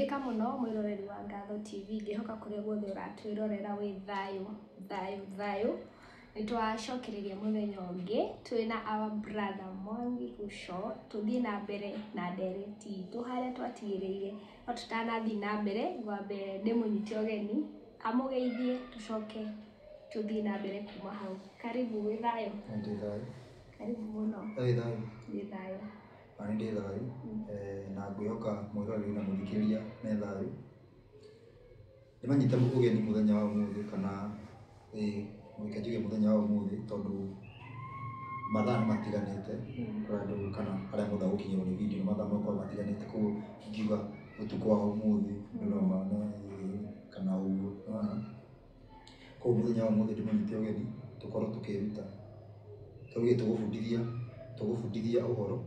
Geithĩka mũno mwĩroreri wa Ngatho TV, ngĩhoka kũrĩa guothe ũratwĩrorera wĩ thayũ thayũ thayũ. Nĩ twacokereria mũthenya ũngĩ twĩna our brother Mwangi Gũco, tũthiĩ na mbere na ndereti itũ harĩa twatigĩrĩire. No tũtanathiĩ na mbere, ngwambe ndĩmũnyite ũgeni amũgeithie, tũcoke tũthiĩ na mbere kuma hau. Karibu, wĩ thayũ? Ndĩ thayũ. Karibu mũno. Wĩ thayũ. Wĩ thayũ. Ona nĩ ndĩ thayũ. Na ngwĩhoka mwĩroreri na mũthikĩrĩria me thayũ. Ndĩmanyite ũgeni mũthenya wa ũmũthĩ kana reke njuge mũthenya wa ũmũthĩ tondũ mathaa nĩ matiganĩte. Kũrĩ andũ kana arĩa mũndũ agũkinyĩrwo nĩ video nĩ mathaa makoragwo matiganĩte, koguo ingiuga ũtukũ wa ũmũthĩ andũ no mone kana ũguo, nĩwona. Koguo mũthenya wa ũmũthĩ ndĩmũnyite ũgeni tũkorwo tũkĩruta, tũge tũgũbundithia, tũgũbundithia ũhoro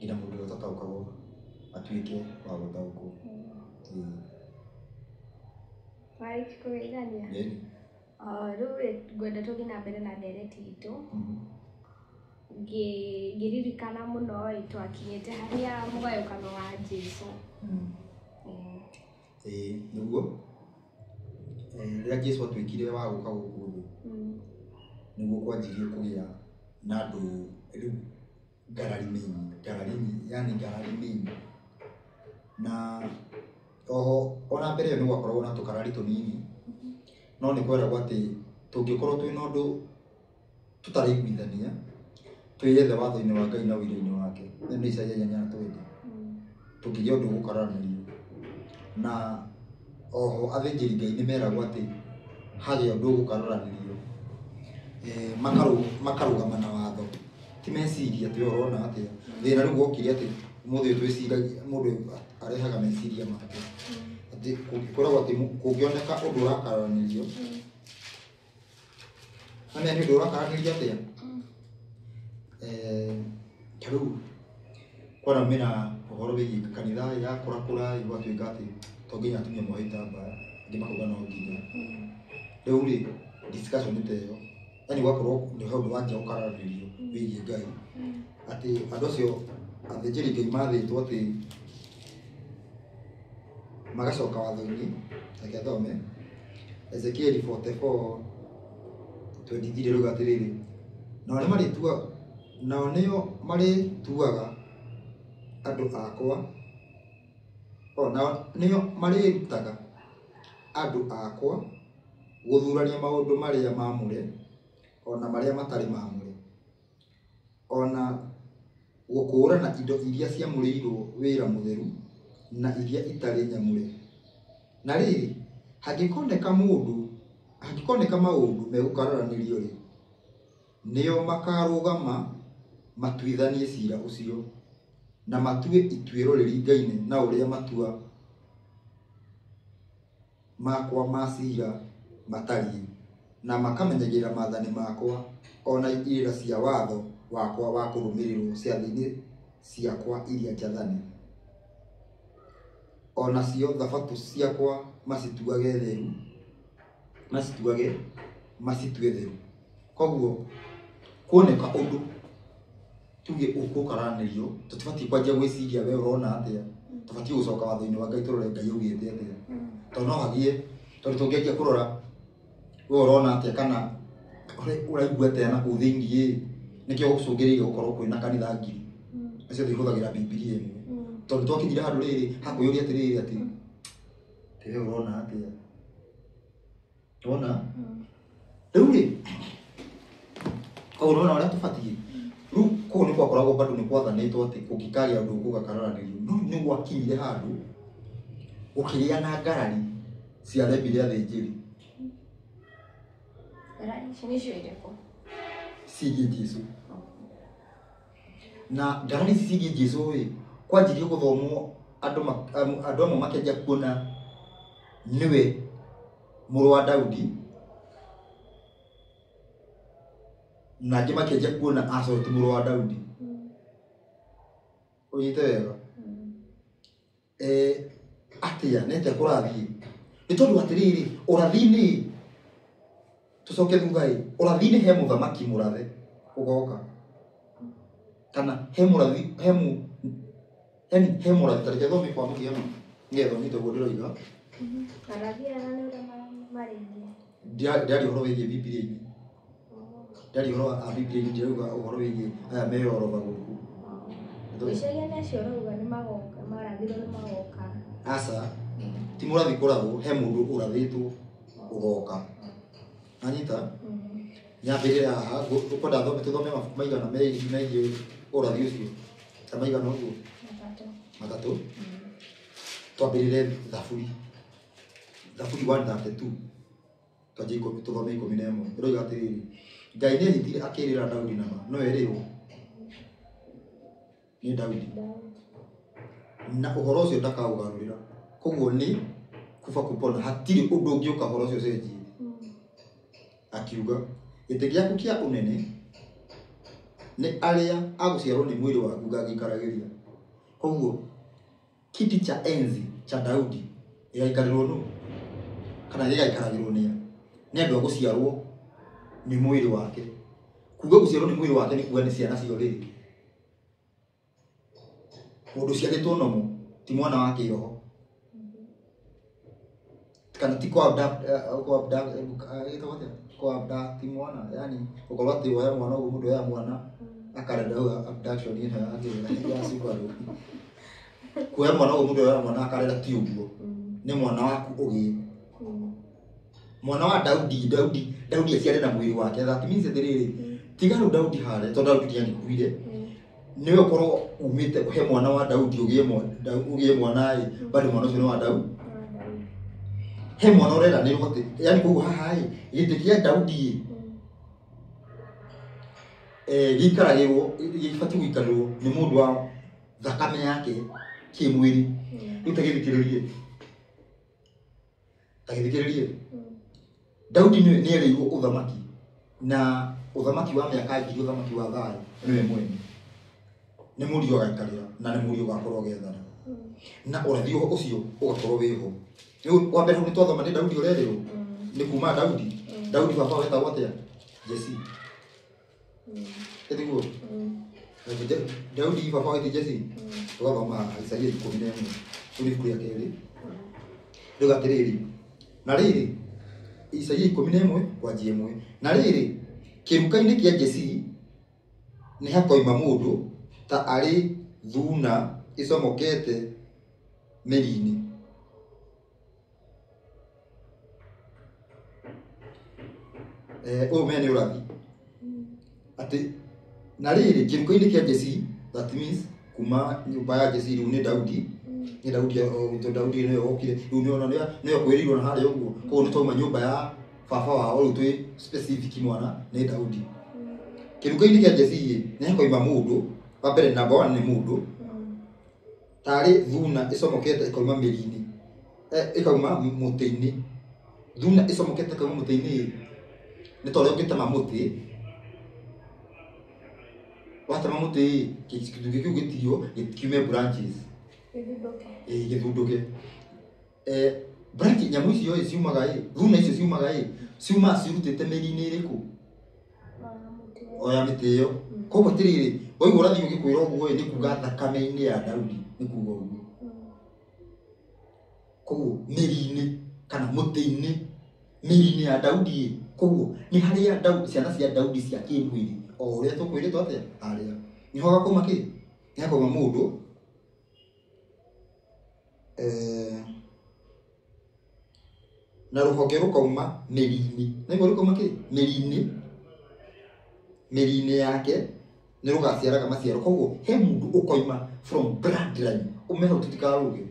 nginya mũndũ ũrĩa ũtataũkagwo atuĩke wa gũtaũkwo. Warĩkia kũgeithania? Ĩni. Rĩu rĩ, ngwenda tũthiĩ na mbere na ndereti itũ. Ngĩririkana mũno ĩ, twakinyĩte harĩa mũgayũkano wa Jesũ. Ĩĩ nĩguo. Rĩrĩa Jesũ atuĩkire wa gũka gũkũ thĩ, nĩguo kwanjirie kũgĩa na andũ rĩu ngarari mingi, ngarari nyingĩ, yani ngarari mingi. Na oho ona mbere ĩyo nĩ gwakoragwo na tũkarari tũnini, no nĩ kweragwo atĩ tũngĩkorwo twĩna ũndũ tũtaraiguithania, twĩyethe watho-inĩ wa Ngai na ũira-inĩ wake. Ĩyo nĩ Isaia 8:20. Tũngĩgĩa ũndũ ũgũkararanĩrio. Na oho athĩnjĩri Ngai nĩ meragwo atĩ hagĩa ũndũ ũgũkararanĩrio, makarũgama na watho. Ti meciria atĩ we ũrona atĩa. Thĩna rĩu wokire atĩ ũmũthĩ ũyũ twĩciragia, mũndũ arehaga meciria make. Atĩ kwĩragwo atĩ kũngĩoneka ũndũ ũrakararanĩrio, na nĩ ũndũ ũrakararanĩrio atĩa? Ta rĩu kwaraumĩra ũhoro wĩgiĩ kanitha yakũrakũra, gwatuĩka atĩ to nginya atumia mohe itambaya, angĩ makauga no nginya. Rĩu rĩ, discussion ta ĩyo, yani gwakorwo nĩ ũndũ wanjia gũkararanĩrio wĩgiĩ Ngai, atĩ andũ acio athĩnjĩri Ngai mathĩtwo atĩ magacoka watho-inĩ. Reke thome Ezekieli 44:23 rauga atĩrĩrĩ, nao nĩo marĩtuaga andũ akwa, nao nĩo marĩrutaga andũ akwa gũthurania maũndũ marĩa mamũre ona marĩa matarĩ mamũre, ona gũkũũrana indo iria ciamũrĩirwo wĩra mũtheru na iria itarĩ nyamũre. Na rĩrĩ, hangĩkoneka maũndũ megũkararanĩrio rĩ, nĩo makarũgama matuithanie cira ũcio, na matue ituĩro rĩringaine na ũrĩa matua makwa ma cira matariĩ, na makamenyagĩrĩra maathani makwa ona irĩra cia watho wakwa wa kũrũmĩrĩrwo ciathĩ-inĩ ciakwa iria njathane. Onacio thabatũ ciakwa macituage theru, macituage, macitue theru. Koguo kuoneka ũndũ tuge ũgũkararanĩrio, tũtibatiĩ kwanjia gwĩciria we ũrona atĩa, tũbatiĩ gũcoka watho-inĩ wa Ngai tũrore Ngai augĩte atĩa. Tondũ no hagie, tondũ tũngĩanjia kũrora we ũrona atĩa kana ũraigua atĩa na kũu thĩiniĩ, nĩkĩo gũcũngĩrĩirie gũkorwo kwĩna kanitha ngiri. Acio othe ihũthagĩra Bibilia ĩmwe. Tondũ twakinyire handũ rĩrĩ hakwĩyũria atĩrĩrĩ atĩ we ũrona atĩa. Wona? Rĩu rĩ, koguo nĩwona ũrĩa tũbatiĩ. Rĩu kũu nĩ gwakoragwo bado nĩ gwathanĩtwo atĩ kũngĩkagĩa ũndũ ũgũgakararanĩrio. No rĩu nĩ gwakinyire handũ gũkĩgĩa na ngarari ciaremire athĩnjĩri. Ngarari ici nĩcio irĩkũ? Ciĩgiĩ Jesũ. Na ngarari ici ciĩgiĩ Jesũ rĩ, kwanjirie gũthomwo andũ amwe makĩanjia kuona nĩwe mũrũ wa Daudi, na angĩ makĩanjia kuona aca ũyũ ti mũrũ wa Daudi. Ũnyite wega? Atĩa, nĩ atĩa kũrathiĩ? Nĩ tondũ atĩrĩrĩ, ũrathi-inĩ, tũcoke thutha ĩ, ũrathi-inĩ he mũthamaki mũrathe ũgoka. Kana he mũrathi, he mũ, yani he mũrathi, ta reke thome kwa mũhiano. Nĩgetha ũnyite ũguo ndĩroiga. Arathi aya nĩ ũrĩa marĩirie. Ndiaria ũhoro wĩgiĩ Bibilia-inĩ. Ndiaria ũhoro wa Bibilia-inĩ, ndĩrauga ũhoro wĩgiĩ aya meyoroba gũkũ. Gwĩciria nĩ acio ũrauga nĩ magoka, marathirwo nĩ magoka. Aca, ti mũrathi kũrathwo, he mũndũ ũrathĩtwo ũgoka. Nanyita? Nyambĩrĩra haha, ũkwenda thome tũthome mabuku maigana megiĩ ũrathi ũcio? Ta maigana ũguo? Matatũ. Matatũ? Twambĩrĩre Thaburi. Thaburi 132. Twanjie ikũmi, tũthome 11. Ĩroiga atĩrĩrĩ, Ngai nĩehĩtire akĩĩrĩra Daudi nama, no erĩrwo nĩ Daudi. Na ũhoro ũcio ndakaũgarũrĩra. Koguo nĩ kuba kupona, hatirĩ ũndũ ũngĩũka ũhoro ũcio ũcenjie. Akiuga, gĩtĩ gĩaku kĩa ũnene nĩ arĩa agũciarwo nĩ mwĩrĩ waku ngagĩikaragĩria. Koguo kiti cha enzi cha Daudi gĩgaikarĩrwo nũ? Kana gĩgaikaragĩrwo nĩ a? Nĩ andũ a gũciarwo nĩ mwĩrĩ wake. Kuga gũciarwo nĩ mwĩrĩ wake nĩ kuga nĩ ciana cia ũrĩrĩ. Mũndũ ũciarĩtwo nomo ti mwana wa kĩroho. Kana ti ko-abduct mwana, yani gũkorwo atĩ woya mwana ũguo mũndũ oya mwana akarenda hau abduction ĩno ya Subaru. Kuoya mwana ũguo mũndũ oya mwana akarera ti ũguo. Nĩ mwana waku ũgĩe. Mwana wa Daudi, Daudi, Daudi aciare na mwĩrĩ wake. That means atĩrĩrĩ, tiga rĩu Daudi harĩa, tondũ Daudi nĩagĩkuire. Nĩwe ũkorwo umĩte he mwana wa Daudi ũgĩe mwana ĩ, bado mwana ũcio nĩ wa Daudi. He mwana ũreranĩrwo atĩ, yani koguo haha ĩ, gĩtĩ kĩa Daudi ĩ, gĩikaragĩrwo, gĩbatiĩ gũikarĩrwo nĩ mũndũ wa thakame yake kĩmwĩrĩ. Rĩu ta gĩthikĩrĩrie. Ta gĩthikĩrĩrie. Daudi nĩ erĩirwo ũthamaki, na ũthamaki wa mĩaka ngiri, ũthamaki wa thayũ, nĩwe mwene. Nĩ mũriũ agaikarĩra, na nĩ mũriũ ũgakorwo agĩathana. Na ũrathi ũcio ũgakorwo wĩho. Rĩu wa mbere hau nĩ twathoma nĩ Daudi ũrerĩrwo. Nĩ kuma Daudi. Daudi baba wetagwo atĩa? Jesse. Ĩtiguo? Daudi baba wetagwo Jesse. Tũgathoma Isaia 11. Rĩu nĩ ibuku rĩa kerĩ. Rĩu atĩrĩrĩ, na rĩrĩ, Isaia 11 kwanjia 1. Na rĩrĩ, kĩruka-inĩ kĩa Jesse nĩ hakoima mũndũ ta arĩ thuna ĩcomokete mĩri-inĩ. Ũyũ mene ũrathi. Atĩ na rĩrĩ, kĩruka-inĩ kĩa Jesse, that means kuma nyũmba ya Jesse rĩu nĩ Daudi. Nĩ Daudi, tondũ Daudi nĩwe wokire, rĩu nĩwe kwĩrĩirwo na harĩa ũguo. Koguo nĩ twauma nyũmba ya baba wao, rĩu twĩ specific mwana nĩ Daudi. Kĩruka-inĩ kĩa Jesse ĩ, nĩ hakoima mũndũ, wa mbere number 1 nĩ mũndũ, tarĩ thuna ĩcomokete ĩkoima mĩri-inĩ, ĩkauma mũtĩ-inĩ. Thuna ĩcomokete ĩkauma mũtĩ-inĩ ĩ, nĩ ta ũrĩa ũngĩtema mũtĩ. Watema mũtĩ ĩ, kĩndũ kĩu gĩtigio gĩkiume branches. Gĩthundũke. Gĩthundũke. Branch nyamũ icio ĩ ciumaga ĩ, thuna icio ciumaga ĩ, ciumaga cirutĩte mĩri-inĩ ĩrĩkũ? Oya mĩtĩ ĩyo. Koguo atĩrĩrĩ, waigua ũrathi ũgĩkwĩra ũguo ĩ, nĩ kuga thakame-inĩ ya Daudi, nĩ kuga ũguo. Koguo mĩri-inĩ kana mũtĩ-inĩ, mĩri-inĩ ya Daudi ĩ, koguo nĩ harĩa Daudi, ciana cia Daudi cia kĩmwĩrĩ, o ũrĩa tũkwĩrĩtwo atĩa harĩa. Nĩho hagakoima kĩ? Nĩ hakoima mũndũ, na rũhonge rũkauma mĩri-inĩ. Naigua rũkauma kĩ? Mĩri-inĩ. Mĩri-inĩ yake nĩ rũgaciaraga maciaro. Koguo he mũndũ ũkoima from bloodline, ume hau tũtikarũge.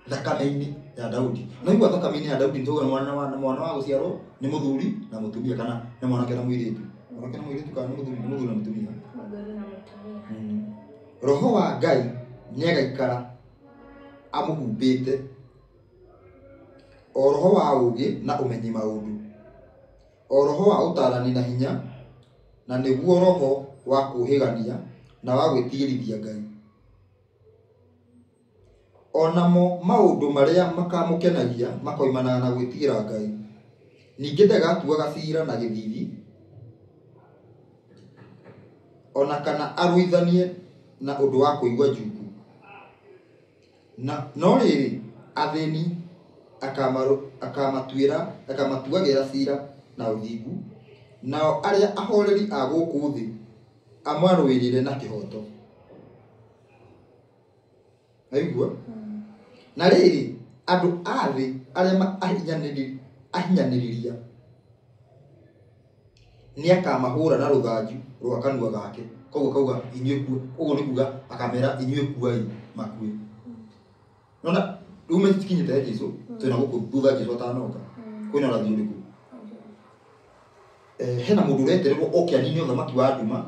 Thakame-inĩ ya Daudi. Na igua thakame-inĩ ya Daudi nĩ mwana wa gũciarwo nĩ mũthuri na mũtumia, kana nĩ mwanake na mũirĩtu. Mwanake na mũirĩtu kana nĩ mũthuri na mũtumia. Mũthuri na mũtumia. Roho wa Ngai nĩagaikara amũhumbĩte, o roho wa ũũgĩ na ũmenyi maũndũ, o roho wa ũtaarani na hinya, na nĩguo roho wa kũũhĩgania na wa gwĩtigĩrithia Ngai. Onamo maũndũ marĩa makamũkenagia makoimanaga na gwĩtigĩra Ngai. Ningĩ ndagatuaga ciira na gĩthiithi, ona kana arũithanie na ũndũ wa kũigua njuku. Na no rĩrĩ, Athĩni akamatuagĩra ciira na ũthingu, nao arĩa ahoreri a gũkũ thĩ amarũĩrĩre na kĩhooto. Waigua? Na rĩrĩ, andũ a thĩ arĩa ahinyanĩrĩria nĩakamahũra na rũthanju rwa kanua gake. Koguo kauga inyuĩ kuo, ũguo nĩ kuga akamera inyuĩ kuai makue. Nona rĩu matikinyĩte he Jesũ, twĩna gũkũ thutha Jesũ atanoka. Kwĩna ũrathi ũrĩkũ? Hena mũndũ ũretererwo oke anine ũthamaki wa nduma,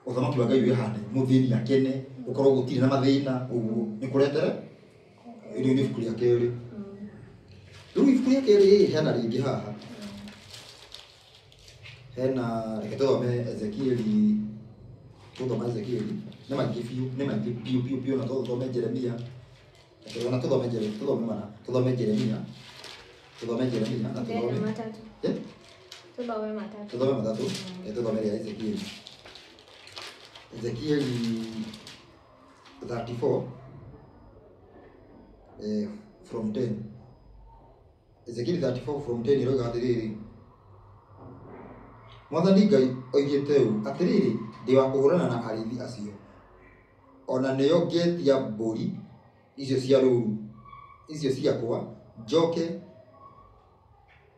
ũthamaki wa Ngai wĩhande, mũthĩni akene, gũkorwo gũtirĩ na mathĩna, ũguo nĩ kũretere. Rĩu nĩ ibuku rĩa kerĩ. Rĩu ibuku rĩa kerĩ hena rĩngĩ haha. Hena reke tũthome Ezekieli, tũthome Ezekieli, nĩ maingĩ biũ, nĩ maingĩ biũ biũ biũ, na tũthome Jeremia. Reke ona tũthome Jeremia, tũthome mana, tũthome Jeremia. Tũthome Jeremia na tũthome matatũ. Eh? Tũthome matatũ. Tũthome matatũ. Reke tũthome rĩa Ezekieli. Ezekieli 34 from 10. Ezekieli 34 from 10 ĩroiga atĩrĩrĩ, Mwathani Ngai oigĩte ũũ, atĩrĩrĩ, ndĩ wa kũhũrana na arĩithi acio, ona nĩo ngetia mbũri icio cia rũũru icio ciakwa, njoke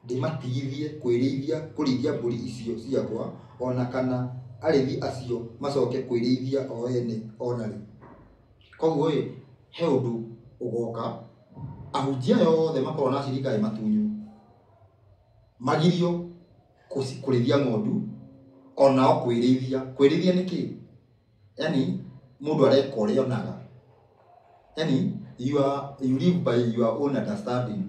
ndĩmatigithie kũrĩithia mbũri icio ciakwa, ona kana arĩithi acio macoke kwĩrĩithia o ene ona rĩ. Koguo ĩ, he ũndũ ũgoka, ahunjia othe makorwo na acirika ĩ matunywo, magirio kũrĩithia ng'ondu, onao kwĩrĩithia. Kwĩrĩithia nĩ kĩ? Yani mũndũ areka ũrĩa onaga. Yani you live by your own understanding.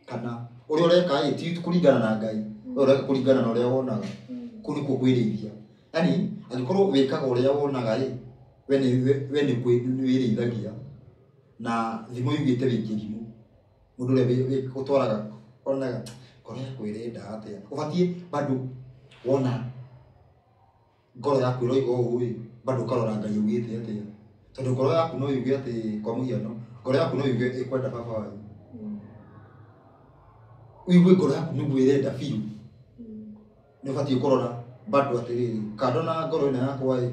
Kana ũrĩa ũreka ĩ ti kũringana na Ngai, we ũreka kũringana na ũrĩa wonaga. Kũu nĩkuo kwĩrĩithia. Yani angĩkorwo wĩkaga ũrĩa wonaga ĩ, we nĩ wĩrĩithagia. Na thimo yugĩte wĩ kĩrimũ. Mũndũ ũrĩa ũtwaraga onaga ngoro yaku ĩrenda atĩa. Ũbatiĩ bado wona ngoro yaku ĩroiga ũũ ĩ, bado ũkarora Ngai augĩte atĩa. Tondũ ngoro yaku no yuge atĩ, kwa mũhiano, ngoro yaku no yuge ĩkwenda baba wanyu. Ũigue ngoro yaku nĩguo ĩrenda biũ. Nĩ ũbatiĩ kũrora bado atĩrĩrĩ, kando na ngoro ĩno yakwa ĩ,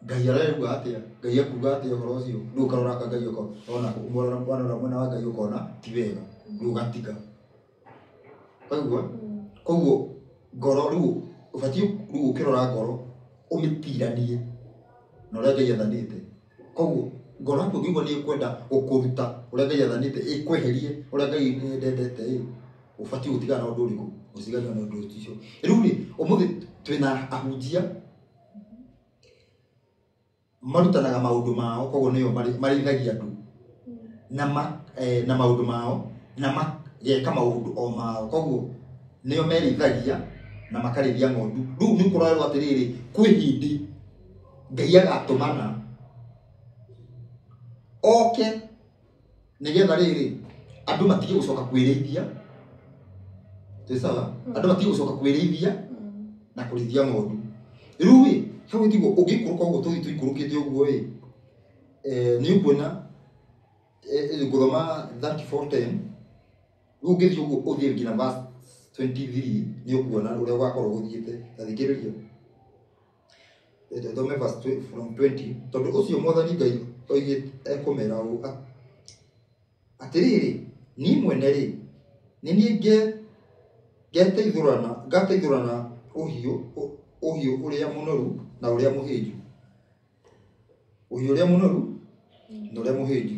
Ngai arauga atĩa, Ngai ekuga atĩa ũhoro ũcio. Rĩu ũkarora ka Ngai ũkona, warora mwena wa Ngai ũkona ti wega, rĩu ũgatiga. Waigua? Koguo ngoro rĩu ũbatiĩ rĩu ũkĩrora ngoro ũmĩtiranie na ũrĩa Ngai athanĩte. Koguo ngoro yaku ĩngĩigua nĩ ĩkwenda gũkũruta ũrĩa Ngai athanĩte, ĩkweherie ũrĩa Ngai endete ĩ, ũbatiĩ gũtigana na ũndũ ũrĩkũ? Ũcigane na ũndũ ũcio. Rĩu rĩ, ũmũthĩ twĩna ahunjia marutanaga maũndũ mao, koguo nĩo marĩithagia andũ na maũndũ mao, na mageka maũndũ o mao, koguo nĩo merĩithagia na makarĩithia ng'ondu. Rĩu nĩ ũkũrorerwo atĩrĩrĩ, kwĩ hĩndĩ Ngai agatũmana oke nĩgetha rĩrĩ andũ matige gũcoka kwĩrĩithia. Twĩ sawa? Andũ matige gũcoka kwĩrĩithia na kũrĩithia ng'ondu. Rĩu ĩ, hau tiguo ũngĩikũrũka ũguo tũthiĩ tũikũrũkĩte ũguo ĩ, nĩ ũkuona ngũthoma 34:10. Rĩu ũngĩthiĩ ũguo ũthiĩ nginya verse 23 nĩ ũkuona ũrĩa ũgakorwo gũthiĩte. Ta thikĩrĩria. Thome verse from 20. Tondũ ũcio Mwathani Ngai oigĩte ekũmera ũũ, atĩrĩrĩ, niĩ mwene rĩ, nĩ niĩ ngateithũrana ũhiũ ũrĩa mũnoru na ũrĩa mũhĩnju. Ũhiũ ũrĩa mũnoru na ũrĩa mũhĩnju.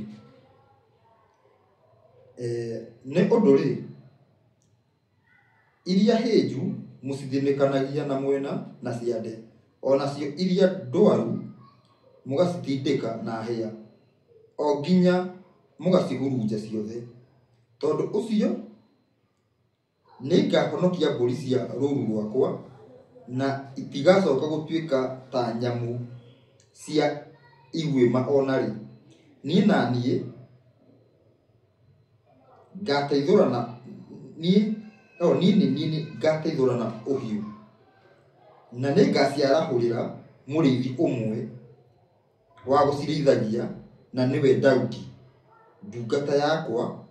Nĩ ũndũ rĩ, iria hĩnju mũcithinĩkanagia na mwena na ciande, onacio iria ndwaru mũgacitindĩka na hĩa, o nginya mũgacihurunja ciothe. Tondũ ũcio nĩngahonokia mbũri cia rũũru rwakwa, na itigacoka gũtuĩka ta nyamũ cia iguĩma ona rĩ. Niĩ na niĩ ngateithũrana, niĩ no niĩ nĩ niĩ ngateithũrana ũhiũ, na nĩngaciarahũrĩra mũrĩithi ũmwe wa gũcirĩithagia, na nĩwe Daudi. ndungata yakwa,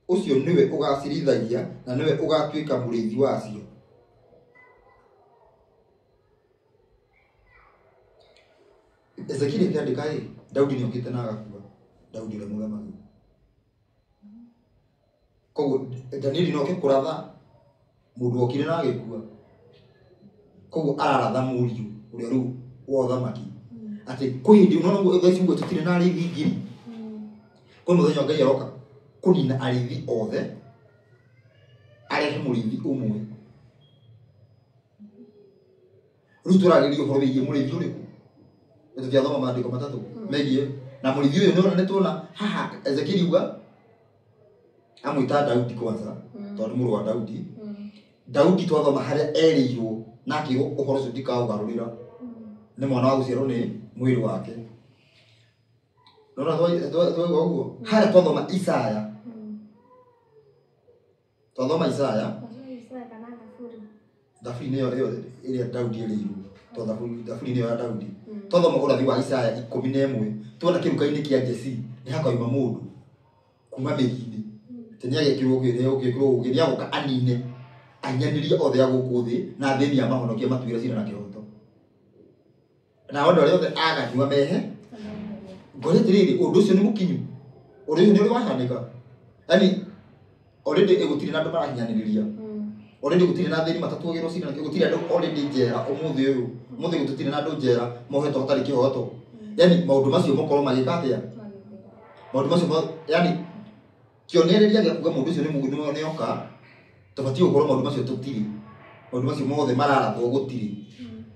ũcio nĩwe ũgacirithagia na nĩwe ũgatuĩka mũrĩithi wacio. Ezekiel akĩandĩka ĩ, Daudi nĩokĩte na agakua, Daudi ũrĩa mũthamaki. Koguo Danieli no oke kũratha mũndũ okire na agĩkua. Koguo araratha mũriũ ũrĩa rĩu wa ũthamaki atĩ kwĩ hĩndĩ unaona ũguo thaa ici ũguo tũtirĩ na arĩithi ngiri. Kwĩ mũthenya Ngai aroka kũnina arĩithi othe arehe mũrĩithi ũmwe. Rĩu tũrarĩrĩria ũhoro wĩgiĩ mũrĩithi ũrĩkũ? Nĩ tũtiathoma maandĩko matatũ megiĩ na mũrĩithi ũyũ nĩwona nĩtuona haha Ezekiel uga amwĩta Daudi kwanza tondũ nĩ mũrũ wa Daudi. Daudi twathoma harĩa erĩirwo na akĩrwo ũhoro ũcio ndikaũgarũrĩra nĩ mwana wa gũciarwo nĩ mwĩrĩ wake. Nona twaigua ũguo harĩa twathoma Isaya, twathoma Isaya Thaburi nĩyo ĩyo ĩrĩa Daudi erĩirwo, to Thaburi nĩyo ya Daudi. Twathoma ũrathi wa Isaya 11 tuona kĩruka-inĩ kĩa Jesi nĩ hakauma mũndũ kuma mĩri-inĩ atĩ nĩagekĩrwo ũgĩ ũgĩ nĩagũka anine ahinyanĩrie othe a gũkũ thĩ na athĩni amahonokie matuĩre cira na kĩhoto na andũ arĩa othe aganu amehe. Ngore atĩrĩrĩ, ũndũ ũcio nĩ mũkinyu, ũndũ ũcio nĩ ũrĩ wahanĩka. Yani already gũtirĩ na andũ marahinyanĩrĩria, already gũtirĩ na athĩni matatuagĩrwo cira na kĩhoto, gũtirĩ andũ already njera ũmũthĩ ũyũ, ũmũthĩ gũtirĩ na andũ njera mohetwo hatarĩ kĩhoto. Yani maũndũ macio makorwo magĩka atĩa, maũndũ macio yani kĩonereria gĩa kuga mũndũ ũcio nĩ oka, tũbatiĩ gũkorwo maũndũ macio tũtirĩ, maũndũ macio mothe mararathwo gũtirĩ.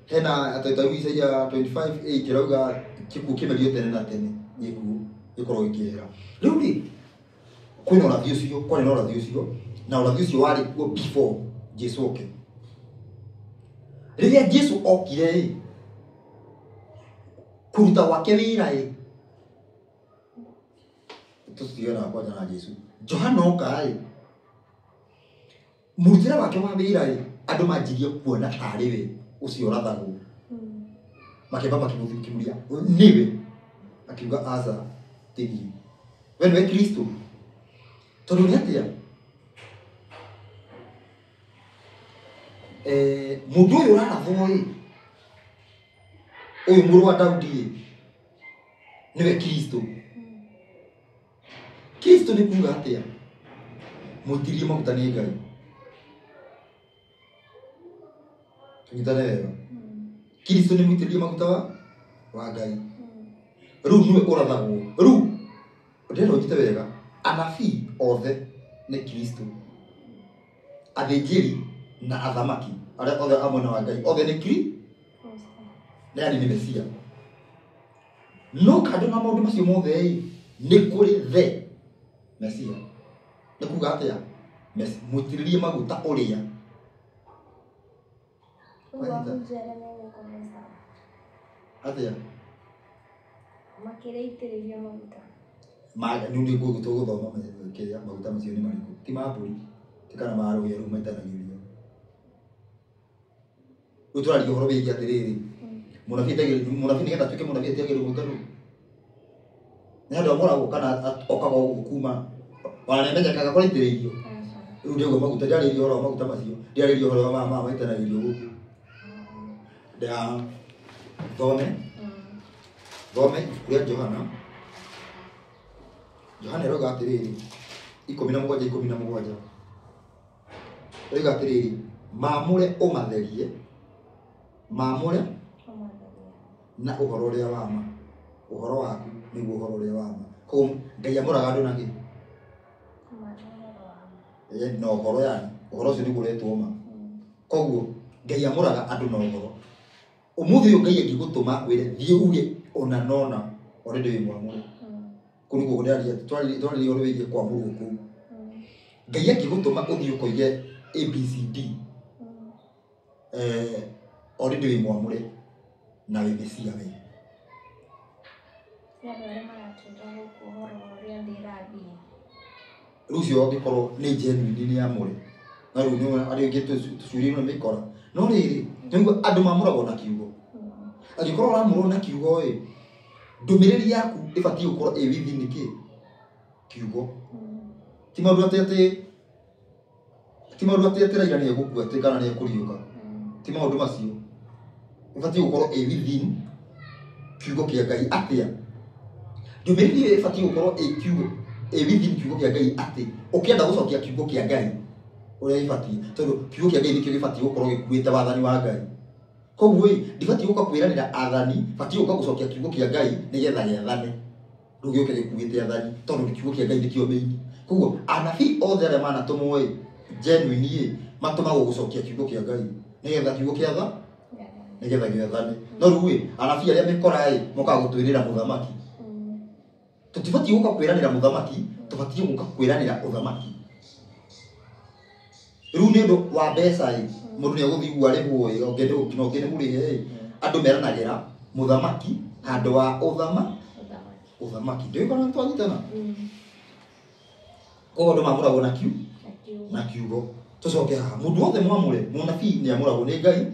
Hena atĩ Isaia 25:8 ĩrauga kĩkuũ kĩmerio tene na tene, gĩkuũ gĩkorwo gĩkĩehera. Rĩu rĩ kwĩna ũrathi ũcio, kwarĩ na ũrathi ũcio, na ũrathi ũcio warĩ kuo before Jesu oke. Rĩrĩa Jesu okire ĩ, kũruta gwake wĩra ĩ, tũtigana kwanja na Jesu. Johana oka ĩ, mũrutĩre wake wa wĩra ĩ, andũ manjirie kuona tarĩ we ũcio ũrathagwo, makĩamba makĩmũria nĩwe, akiuga aca ti niĩ, we nĩwe Kristo. Tondũ nĩ atĩa mũndũ ũyũ ũrarathwo ĩ, ũyũ mũrũ wa Daudi ĩ, nĩwe Kristo. Kristo nĩ kuga atĩa? Mũitĩrĩrie maguta nĩ Ngai. Tũnyitane wega. Kristo nĩ mũitĩrĩrie maguta wa Ngai. Rĩu nĩwe ũrathagwo. Rĩu ndĩrenda ũnyite wega, anabii othe nĩ Kristo, athĩnjĩri na athamaki arĩa othe a mwena wa Ngai othe nĩ Kristo, yani nĩ Mesia. No kando na maũndũ macio mothe ĩ, nĩ kũrĩ the Mesia. Nĩ kuga atĩa? Mũitĩrĩrie maguta ũrĩa atĩa makĩrĩitĩrĩria maguta. Rĩu nĩ tũgũthoma kĩrĩa maguta macio nĩ marĩkũ, ti ma mbũri, ti kana ma rũhĩa rũu maitanagĩrio. Rĩu tũraria ũhoro wĩgiĩ atĩrĩrĩ, mũnabii nĩgetha atuĩke mũnabii atiagĩrĩirwo maguta rĩu nĩ handũ amũragwo kana okaga ũguo kuma ona nĩamenyekaga kũraitĩrĩirio. Rĩu ndĩauga maguta, ndĩarĩria ũhoro wa maguta macio, ndĩarĩria ũhoro wa maya maitanagĩrio gũkũ. Thome thome ibuku rĩa Johana. Johana ĩrauga atĩrĩrĩ, 17:17 ĩrauga atĩrĩrĩ, maamũre ũmatherie, maamũre na ũhoro ũrĩa wa ma, ũhoro waku nĩguo ũhoro ũrĩa wa ma. Koguo Ngai amũraga andũ na kĩ? Na ũhoro, yani ũhoro ũcio nĩguo ũretwo ma. Koguo Ngai amũraga andũ na ũhoro. Ũmũthĩ ũyũ Ngai angĩgũtũma akwĩre thiĩ uge ona nona already wĩ mwamũre. Kũu nĩkuo ndĩraria, twarĩria ũhoro wĩgiĩ kwamũrwo kũu. Ngai angĩgũtũma ũthiĩ ũkoige ABCD, already wĩ mwamũre na wĩ Mesia we. Nĩ andũ arĩa maratwĩra gũkũ ũhoro wa ũrĩa thĩ ĩrathiĩ. Rĩu ũcio angĩkorwo nĩ genuine nĩ amũre, na rĩu nĩ arĩa angĩ tũcuurĩirwo nĩ mĩkora. No rĩrĩ, nĩguo andũ mamũragwo na kiugo. Angĩkorwo ũramũrwo na kiugo ĩ, ndũmĩrĩri yaku ĩbatiĩ gũkorwo ĩ within kĩ? kiugo ti maũndũ atĩ atĩ ti maũndũ atĩ atĩ Raila nĩ egũkua atĩ kana nĩ ekũriũka ti maũndũ macio ĩbatiĩ gũkorwo ĩ within kiugo kĩa Ngai atĩa ndũmĩrĩri ĩyo ĩbatiĩ gũkorwo ĩ kiugo ĩ within kiugo kĩa Ngai atĩ ũkĩenda gũcokia kiugo kĩa Ngai ũrĩa gĩbatiĩ tondũ kiugo kĩa Ngai nĩkĩo gĩbatiĩ gũkorwo gĩkuĩte wathani wa Ngai koguo ĩ ndibatiĩ gũka kwĩranĩra athani batiĩ gũka gũcokia kiugo kĩa Ngai nĩgetha gĩathane ndũgĩũke gĩkuĩte athani tondũ kiugo kĩa Ngai nĩkĩo main koguo anabii othe arĩa manatũmwo ĩ genuine ĩ matũmagwo gũcokia kiugo kĩa Ngai nĩgetha kiugo kĩa tha nĩgetha gĩathane no rĩu ĩ anabii arĩa mĩkora ĩ mokaga gũtwĩrĩra mũthamaki tũtibatiĩ gũka kwĩranĩra mũthamaki tũbatiĩ gũka kwĩranĩra ũthamaki rĩu nĩ ũndũ wa mbeca ĩ mũndũ nĩ egũthiĩ ũguo arĩhwo ĩ ũngĩ nginya ũngĩ nĩ mũrĩhe ĩ andũ meranagĩra mũthamaki handũ wa ũthamaki ndiũĩ kana nĩ twanyitana koguo andũ mamũragwo na kiu na kiugo tũcoke haha mũndũ wothe mwamũre mũnabii nĩ amũragwo nĩ Ngai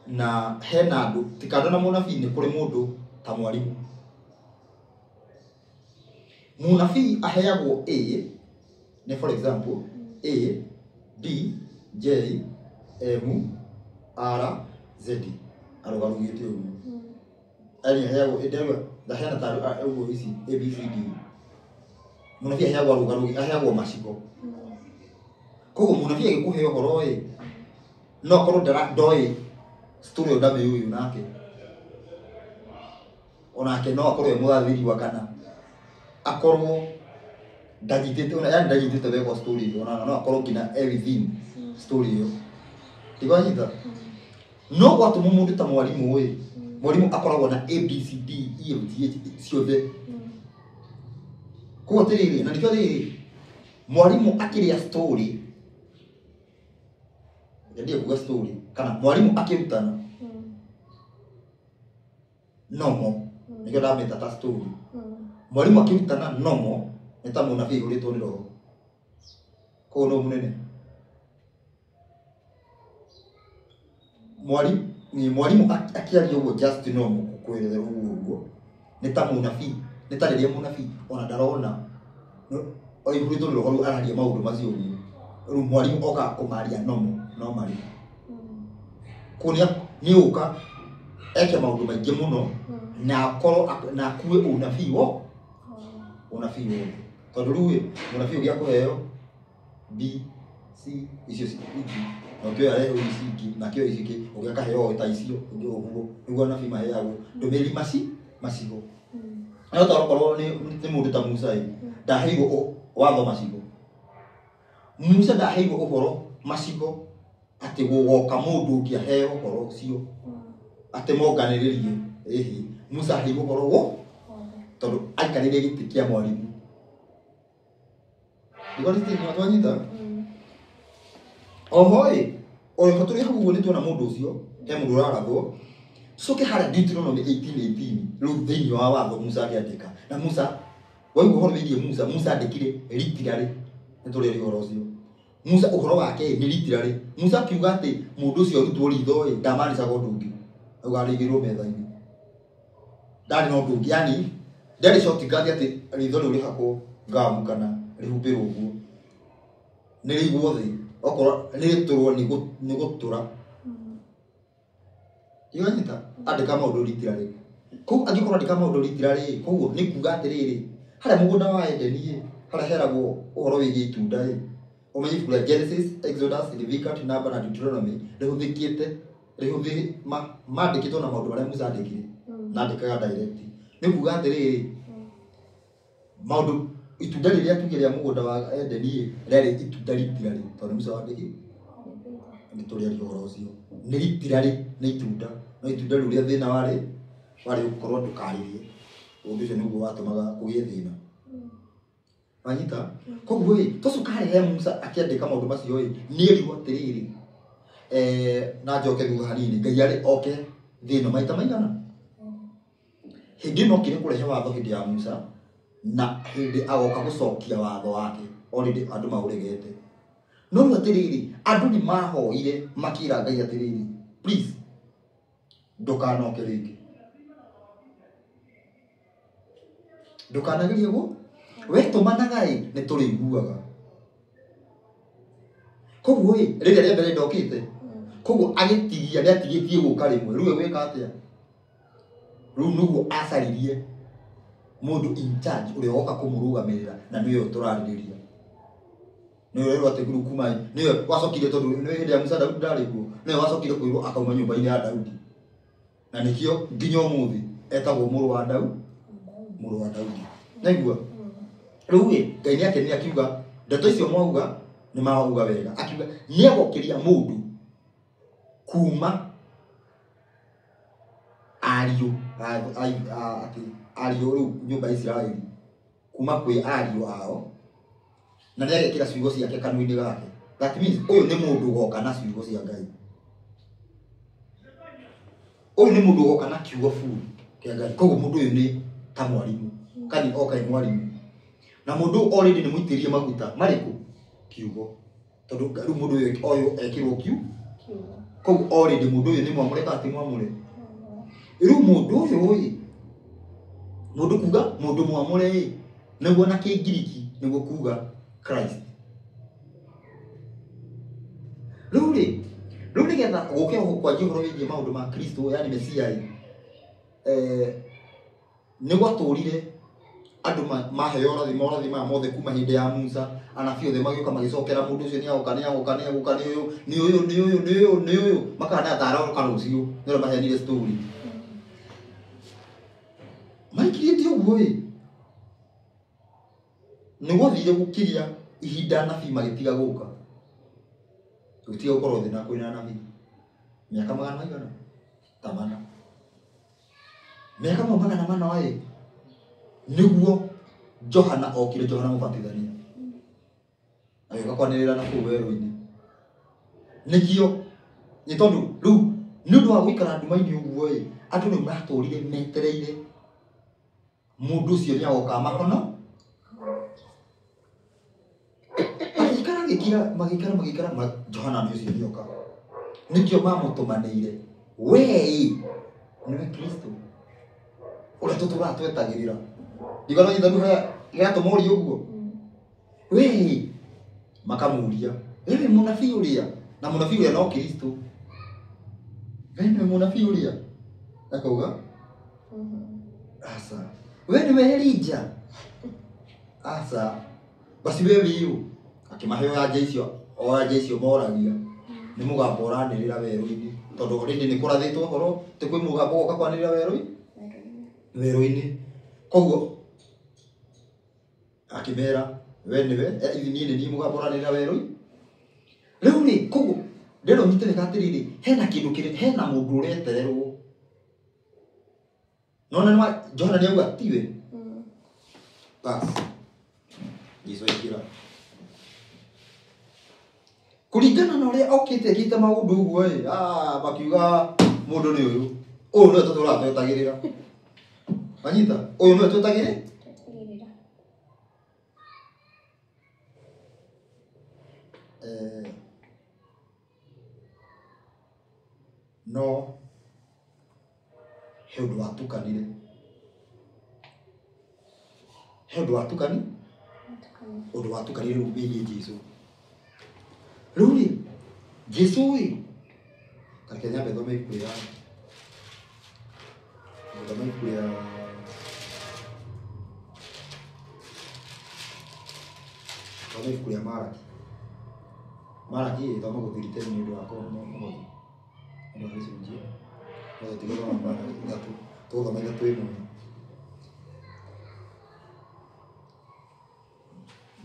na hena andũ ti kando na mũnabii nĩ kũrĩ mũndũ ta mwarimũ mũnabii aheagwo A nĩ for example A D J M R Z arũgarũgĩte ũguo yani aheagwo ndarua ndaheana ta ũguo ici A B C D mũnabii aheagwo arũgarũgi aheagwo macigo koguo mũnabii agĩkũhe ũhoro ĩ no akorwo ndoĩ story ĩyo ndamĩũĩ onake onake no akorwo e mũgathĩri wa kana akorwo ndanyitĩte ona yani ndanyitĩte wega story ĩyo ona no akorwo nginya e within story ĩyo ndigwanyita no gwatũmwo mũndũ ta mwarimũ ĩ mwarimũ akoragwo na A B C D E F G H ciothe koguo atĩrĩrĩ na nĩkĩo rĩrĩ mwarimũ akĩrĩa story ndendia kuga story kana mwarimũ akĩrutana nomo nĩkĩo ndamĩta ta story mwarimũ akĩrutana nomo nĩ ta mũnabii ũrĩtwo nĩ roho koguo no mũnene mwarimũ akĩaria ũguo just nomo gũkwĩrethera ũguo ũguo nĩ ta mũnabii nĩ ta rĩrĩa mũnabii ona ndarona aihũrĩtwo nĩ roho rĩu araria maũndũ macio ũguo rĩu mwarimũ okaga kũmaria nomo no marĩ koguo nĩ ũka eke maũndũ maingĩ mũno na akorwo na akue ũnabii wo ũnabii wothe tondũ rĩu ĩ mũnabii ũngĩ akũheo B C icio ingĩ na ũngĩ ũyũ arehwo ici ingĩ nake ũyũ ici ingĩ ũngĩ akaheo ta icio ũngĩ ũguo nĩguo anabii maheagwo ndũmĩrĩri macigo no ta okorwo nĩ mũndũ ta Musa ĩ ndaheirwo watho macigo Musa ndaheirwo ũhoro macigo atĩ gũgoka mũndũ ũngĩ aheo ũhoro ũcio atĩ monganĩrĩrie ĩhĩ Musa aheirwo ũhoro wo tondũ aikarĩire gĩtĩ kĩa mwarimũ ndigwa twanyita oho ĩ oho tũrĩ hau ũguo nĩ tuona mũndũ ũcio he mũndũ ũrarathwo tucoke harĩa Deuteronomy 18:18 rĩu thĩinĩ wa watho Musa akĩandĩka na Musa waigua ũhoro wĩgiĩ Musa Musa andĩkire literally nĩ tũrĩ ũhoro ũcio Musa ũhoro wake nĩ literally Musa akiuga atĩ mũndũ ũcio arutwo ritho ĩ ndamanicaga ũndũ ũngĩ auga arĩigĩrwo metha-inĩ ndarĩ na ũndũ ũngĩ yani ndarĩ shortcut atĩ ritho rĩu rĩhakwo ngamu kana rĩhumbĩrwo ũguo nĩ rĩigwo thĩ okorwo nĩ rĩtũrwo nĩ gũtũra Iwanyita andĩka maũndũ literally koguo angĩkorwo andĩka maũndũ literally koguo nĩ kuga atĩrĩrĩ harĩa mũgũnda wa Edeni ĩ harĩa heragwo ũhoro wĩgiĩ itunda ĩ ũmenye ibuku rĩa Genesis, Exodus, Leviticus, Number na Deuteronomy rĩhũthĩkĩte mandĩkĩtwo na maũndũ marĩa Musa andĩkire na andĩkaga direct nĩ kuga atĩrĩrĩ maũndũ itunda rĩrĩa tuge rĩa mũgũnda wa Edeni ĩ rĩarĩ itunda literally tondũ Musa wandĩki nĩ tũrĩaria ũhoro ũcio nĩ literally nĩ itunda no itunda rĩu rĩa thĩna warĩ gũkorwo ndũkarĩrie ũndũ ũcio nĩguo watũmaga kũgĩe thĩna wanyita koguo ĩ tũcoka harĩa he Musa akĩandĩka maũndũ macio ĩ nĩ erirwo atĩrĩrĩ na njoke thutha hanini Ngai arĩ oke thĩ ĩno maita maigana hĩndĩ ĩno okire kũrehe watho hĩndĩ ya Musa na hĩndĩ agoka gũcokia watho wake already andũ maũregete no rĩu atĩrĩrĩ andũ nĩ mahoire makĩra Ngai atĩrĩrĩ please ndũkanoke rĩngĩ ndũkanagerie guo We tũmanaga ĩ nĩ tũrĩiguaga. Koguo ĩ rĩrĩa rĩa mbere ndokĩte. Koguo agĩtigia nĩ atigĩtie gũka rĩmwe. Rĩu egwĩka atĩa? Rĩu nĩguo acaririe mũndũ in charge ũrĩa woka kũmũrũgamĩrĩra na nĩwe ũyũ tũrarĩrĩria. Nĩwe ũrerwo atĩ rĩu kuma nĩwe wacokire tondũ nĩ hĩndĩ ya Musa Daudi ndarĩ kuo. Nĩwe wacokire kwĩrwo akauma nyũmba-inĩ ya Daudi. Na nĩkĩo nginya ũmũthĩ etagwo mũrũ wa Daudi. Mũrũ wa Daudi. Naigua? Rĩu ĩ Ngai nĩ akenire akiuga ndeto icio mwauga nĩ mauga wega. Akiuga nĩ egũkĩria mũndũ kuma ariũ atĩ ariũ rĩu nyũmba ya Isiraeli kuma kwĩ ariũ ao na nĩ agekĩra ciugo ciake kanua-inĩ gake. That means ũyũ nĩ mũndũ ũgoka na ciugo cia Ngai. Ũyũ nĩ mũndũ ũgoka na kiugo full kĩa Ngai. Koguo mũndũ ũyũ nĩ ta mwarimu. Kani oka ĩ mwarimu. Na mũndũ already nĩ mũitĩrĩrie maguta marĩkũ? Kiugo. Tondũ rĩu mũndũ ũyũ ekĩrwo kiugo. Koguo already mũndũ ũyũ nĩ mwamũre kana ti mwamũre? Rĩu mũndũ ũyũ ĩ mũndũ kuga mũndũ mwamũre ĩ nĩguo na Kĩngiriki nĩguo kuga Christ. Rĩu rĩ rĩu nĩgetha gũke kwanjia ũhoro wĩgiĩ maũndũ ma Kristo yani Mesia ĩ nĩ gwatũrire andũ maheo ũrathi morathi maya mothe kuma hĩndĩ ya Musa anabii othe magĩũka magĩcokera mũndũ ũcio nĩ agoka nĩ agoka nĩ agoka nĩ ũyũ nĩ ũyũ nĩ ũyũ nĩ ũyũ nĩ ũyũ makana ataroka rũciũ nĩ ũrĩa maheanire story maikirĩte ũguo ĩ nĩ gwathire gũkiria ihinda anabii magĩtiga gũka gũtiga gũkorwo thĩ na kwĩna anabii mĩaka magana maigana ta mana mĩaka mau magana mana ĩ nĩguo Johana okire Johana mũbatithania agĩũka kwanĩrĩra na kũu werũ-inĩ nĩkĩo nĩ tondũ rĩu nĩ ũndũ wa gũikara nduma-inĩ ũguo ĩ andũ rĩu matũrire metereire mũndũ ũcio nĩ agoka mahono magĩikara gĩkira magĩikara magĩikara Johana nĩ ũcio nĩoka nĩkĩo mamũtũmanĩire wee nĩwe Kristo ũrĩa tũtũraga twetagĩrĩra ndigana nyita rĩu harĩa gĩatũma ũrie ũguo wee makamũria wewe mũnabii ũrĩa na mũnabii ũrĩa no Kristo we nĩwe mũnabii ũrĩa akauga aca we nĩwe Elija aca basi we wĩũ akĩmahe anja icio o anja icio moragia nĩ mũgambo ũranĩrĩra werũ-inĩ tondũ already nĩ kũrathĩtwo ũhoro atĩ kwĩ mũgambo ũgoka kwanĩrĩra werũ-inĩ koguo akĩmera we nĩwe niĩ nĩ niĩ mũgambo ũranĩrĩra werũ-inĩ rĩu rĩ koguo ndĩrenda ũnyite wega atĩrĩrĩ hena kĩndũ kĩrĩ hena mũndũ ũretererwo nona nĩ Johana nĩ auga tiwe bas Jesũ aingĩra kũringana na ũrĩa okĩte ekĩte maũndũ ũguo ĩ makiuga mũndũ nĩ ũyũ ũyũ nĩwe tũtũraga twetagĩrĩra wanyita ũyũ nĩwe twetagĩrĩra no he ũndũ watukanire he ũndũ watukani ũndũ watukanire rĩu wĩgiĩ Jesũ rĩu rĩ Jesũ ĩ kareke nyambe thome ibuku rĩa thome ibuku rĩa thome ibuku rĩa Maraki Maraki ĩ thoma gũthiri tene nĩ ũndũ wa mũhothi nĩ ũndũ wa gĩcunjĩ no tũtigũthoma Maraki ithatũ tũgũthoma ithatũ ĩmwe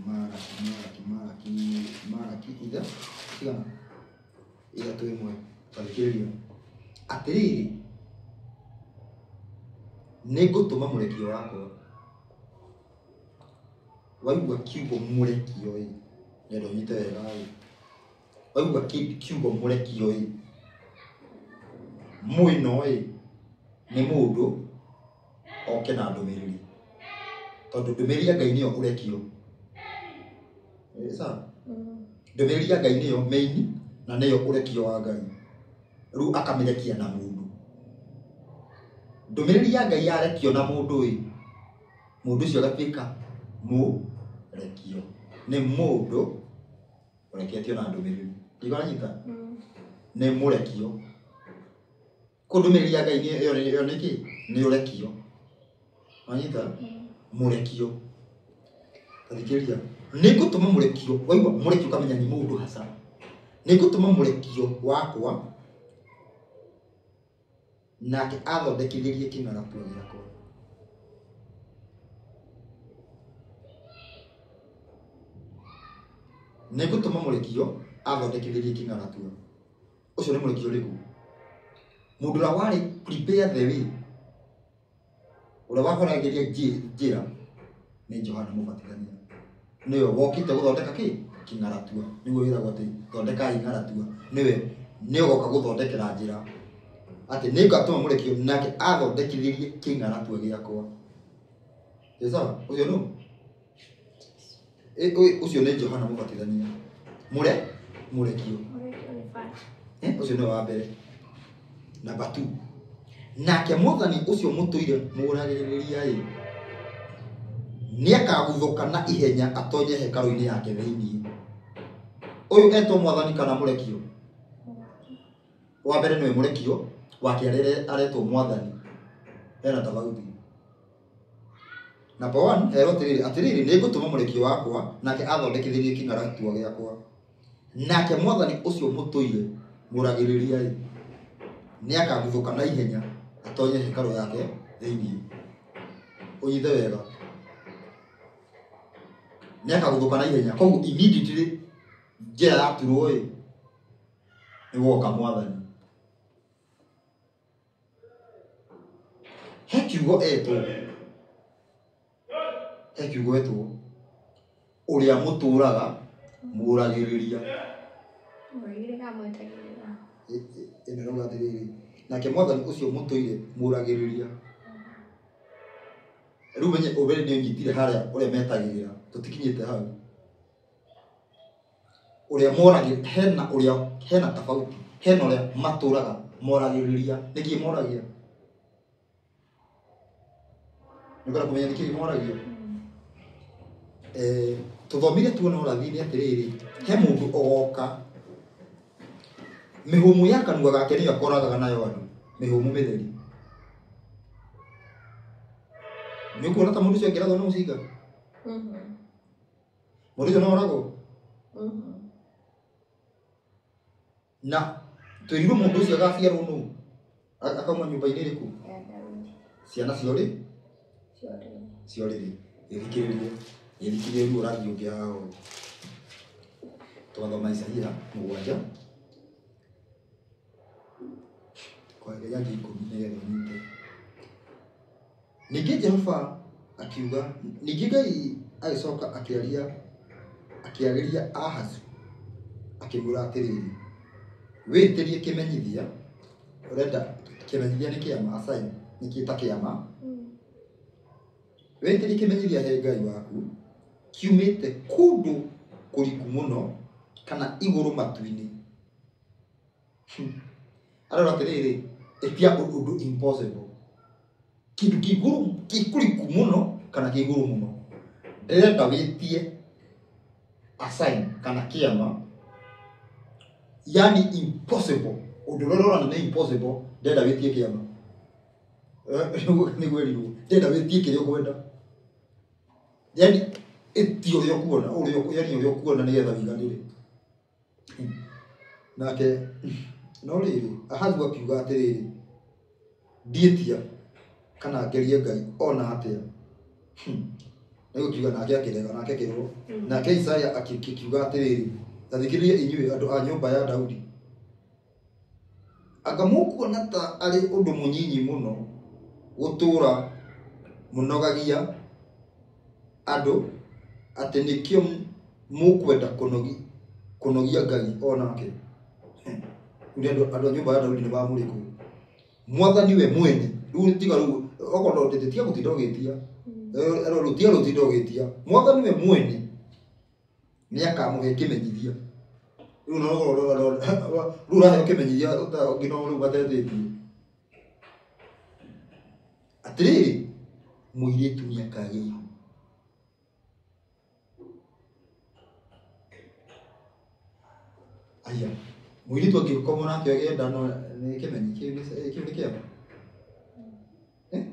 Maraki Maraki Maraki Maraki itha cigana ithatũ ĩmwe tathikĩrĩria atĩrĩrĩ nĩngũtũma mũrekio wakwa waigua kiugo mũrekio ĩ nĩenda ũnyite wega ĩ waigua kiugo mũrekio ĩ mwĩno ĩ nĩ mũndũ oke na ndũmĩrĩri tondũ ndũmĩrĩri ya Ngai nĩyo ũrekio sawa ndũmĩrĩri ya Ngai nĩyo main na nĩyo ũrekio wa Ngai rĩu akamĩrekia na mũndũ ndũmĩrĩri ya Ngai yarekio na mũndũ ĩ mũndũ ũcio agatuĩka Mũrekio nĩ mũndũ ũreketio na ndũmĩrĩri. Ndigoranyita? Nĩ mũrekio. Kũ ndũmĩrĩri ya Ngai ĩyo nĩ kĩ? Nĩ ũrekio. Wanyita? Mũrekio. Tathikĩrĩria. Nĩ ngũtũma mũrekio, waigua mũrekio ũkamenya nĩ mũndũ haca. Nĩ ngũtũma mũrekio wakwa nake athondekithĩrie kĩng'aratua gĩakwa. Nĩ ngũtũma mũrekio athondekithĩrie kĩng'aratua. Ũcio nĩ mũrekio ũrĩkũ? Mũndũ ũrĩa warĩ prepare the way, ũrĩa waharagĩria njĩra nĩ Johana Mũbatithania. Nĩwe wokĩte gũthondeka kĩ? Kĩng'aratua. Nĩguo wĩragwo atĩ thondekai ng'aratua. Nĩwe nĩ ũgoka gũthondekera njĩra. Atĩ nĩngatũma mũrekio nake athondekithĩrie kĩng'aratua gĩakwa. Ĩ sawa? Ũcio nũ? Ũcio nĩ Johana Mũbatithania. Mũrekio. Mũrekio nĩ bata. Ũcio nĩwe wa mbere. Namba 2. Nake mwathani ũcio mũtũire mũragĩrĩria ĩ nĩakaguthũka na ihenya atonye hekarũ-inĩ yake thĩinĩ. Ũyũ etwo mwathani kana mũrekio? Wa mbere nĩwe mũrekio, wa kerĩ aretwo mwathani. Hena tofauti. Namba 1 herwo atĩrĩrĩ, atĩrĩrĩ nĩngũtũma mũrekio wakwa nake athondekithĩrie kĩng'aratua gĩakwa. Nake mwathani ũcio mũtũire mũragĩrĩria ĩ nĩakaguthũka na ihenya atonye hekarũ yake thĩinĩ. Ũnyite wega. Nĩakaguthũka na ihenya. Koguo immediately njĩra yaturwo ĩ nĩ woka mwathani. He kiugo etwo. He kiugo etwo. Ũrĩa mũtũraga mũragĩrĩria. Mũragĩrĩria mwetagĩrĩra. Ĩno ĩrauga atĩrĩrĩ, nake mwathani ũcio mũtũire mũragĩrĩria. Rĩu menye ũbere nĩ ũnyitire harĩa ũrĩa metagĩrĩra, tũtikinyĩte hau. Ũrĩa moragĩrĩria, hena ũrĩa, hena tofauti, hena ũrĩa matũraga moragĩrĩria. Nĩkĩ moragia? Nĩũkwenda kũmenya nĩkĩ moragia? Tũthomire tuona ũrathi-inĩ atĩrĩrĩ, he mũndũ ũgoka mĩhũmũ ya kanua gake nĩyo akoragaga nayo andũ, mĩhũmũ mĩtheri. Nĩũkuona ta mũndũ ũcio angĩrathwo nĩ mũcinga? Mũndũ ũcio no oragwo? Na twĩrirwo mũndũ ũcio agaciarwo nũ? Akauma nyũmba-inĩ ĩrĩkũ? Ciana ciorĩ? Ciorĩrĩ. Gĩthikĩrĩrie. Gĩthikĩrĩrie rĩu ũrathi ũngĩ haha ũũ. Tũgathoma Isaia 7. Kwanjia 10 nĩgetha ũnyite. Ningĩ Jehova akiuga, ningĩ Ngai agĩcoka akĩaria, akĩarĩria Ahazu akĩmwĩra atĩrĩrĩ, wĩtĩrie kĩmenyithia, ũrenda kĩmenyithia nĩ kĩama, a sign nĩ kĩ ta kĩama. Wĩtĩrie kĩmenyithia he Ngai waku kiumĩte kũndũ kũriku mũno kana igũrũ matu-inĩ. Arora atĩrĩrĩ, ĩtia ũndũ impossible. Kĩndũ kĩ igũrũ, kĩ kũriku mũno kana kĩ igũrũ mũno. Ndĩrenda wĩtie a sign kana kĩama, yani impossible. Ũndũ ũrĩa ũrona nĩ impossible, ndĩrenda wĩtie kĩama. Nĩguo ĩrirwo. Ndĩrenda wĩtie kĩrĩa ũkwenda. Yani ĩtie ũrĩa ũkuona, yani ũrĩa ũkuona nĩgetha ũiganĩre. Nake no rĩrĩ, Ahazu akiuga atĩrĩrĩ, ndiĩtia kana ngerie Ngai ona atĩa. Nĩguo kiuga nake akĩrega, nake akĩrwo. Nake Isaya akiuga atĩrĩrĩ, ta thikĩrĩria inyuĩ andũ a nyũmba ya Daudi. Anga mũkuona ta arĩ ũndũ mũnyinyi mũno gũtũũra mũnogagia andũ atĩ nĩkĩo mũkwenda kũnogia Ngai onake. Nĩ andũ a nyũmba ya Daudi nĩ mamũrĩkũ. Mwathani we mwene, rĩu tiga rĩu, okorwo ndĩtĩtia gũtinda ũgĩtia. Rĩu tiga gũtinda ũgĩtia. Mwathani we mwene nĩakamũhe kĩmenyithia. Rĩu no rĩu ũraheo kĩmenyithia nginya rĩu matetĩtie. Atĩrĩrĩ, mũirĩtu nĩakagĩa ihu. Aya mũirĩtu angĩkorwo nake agĩenda no nĩ kĩmenyi kĩu nĩ kĩama. Eh?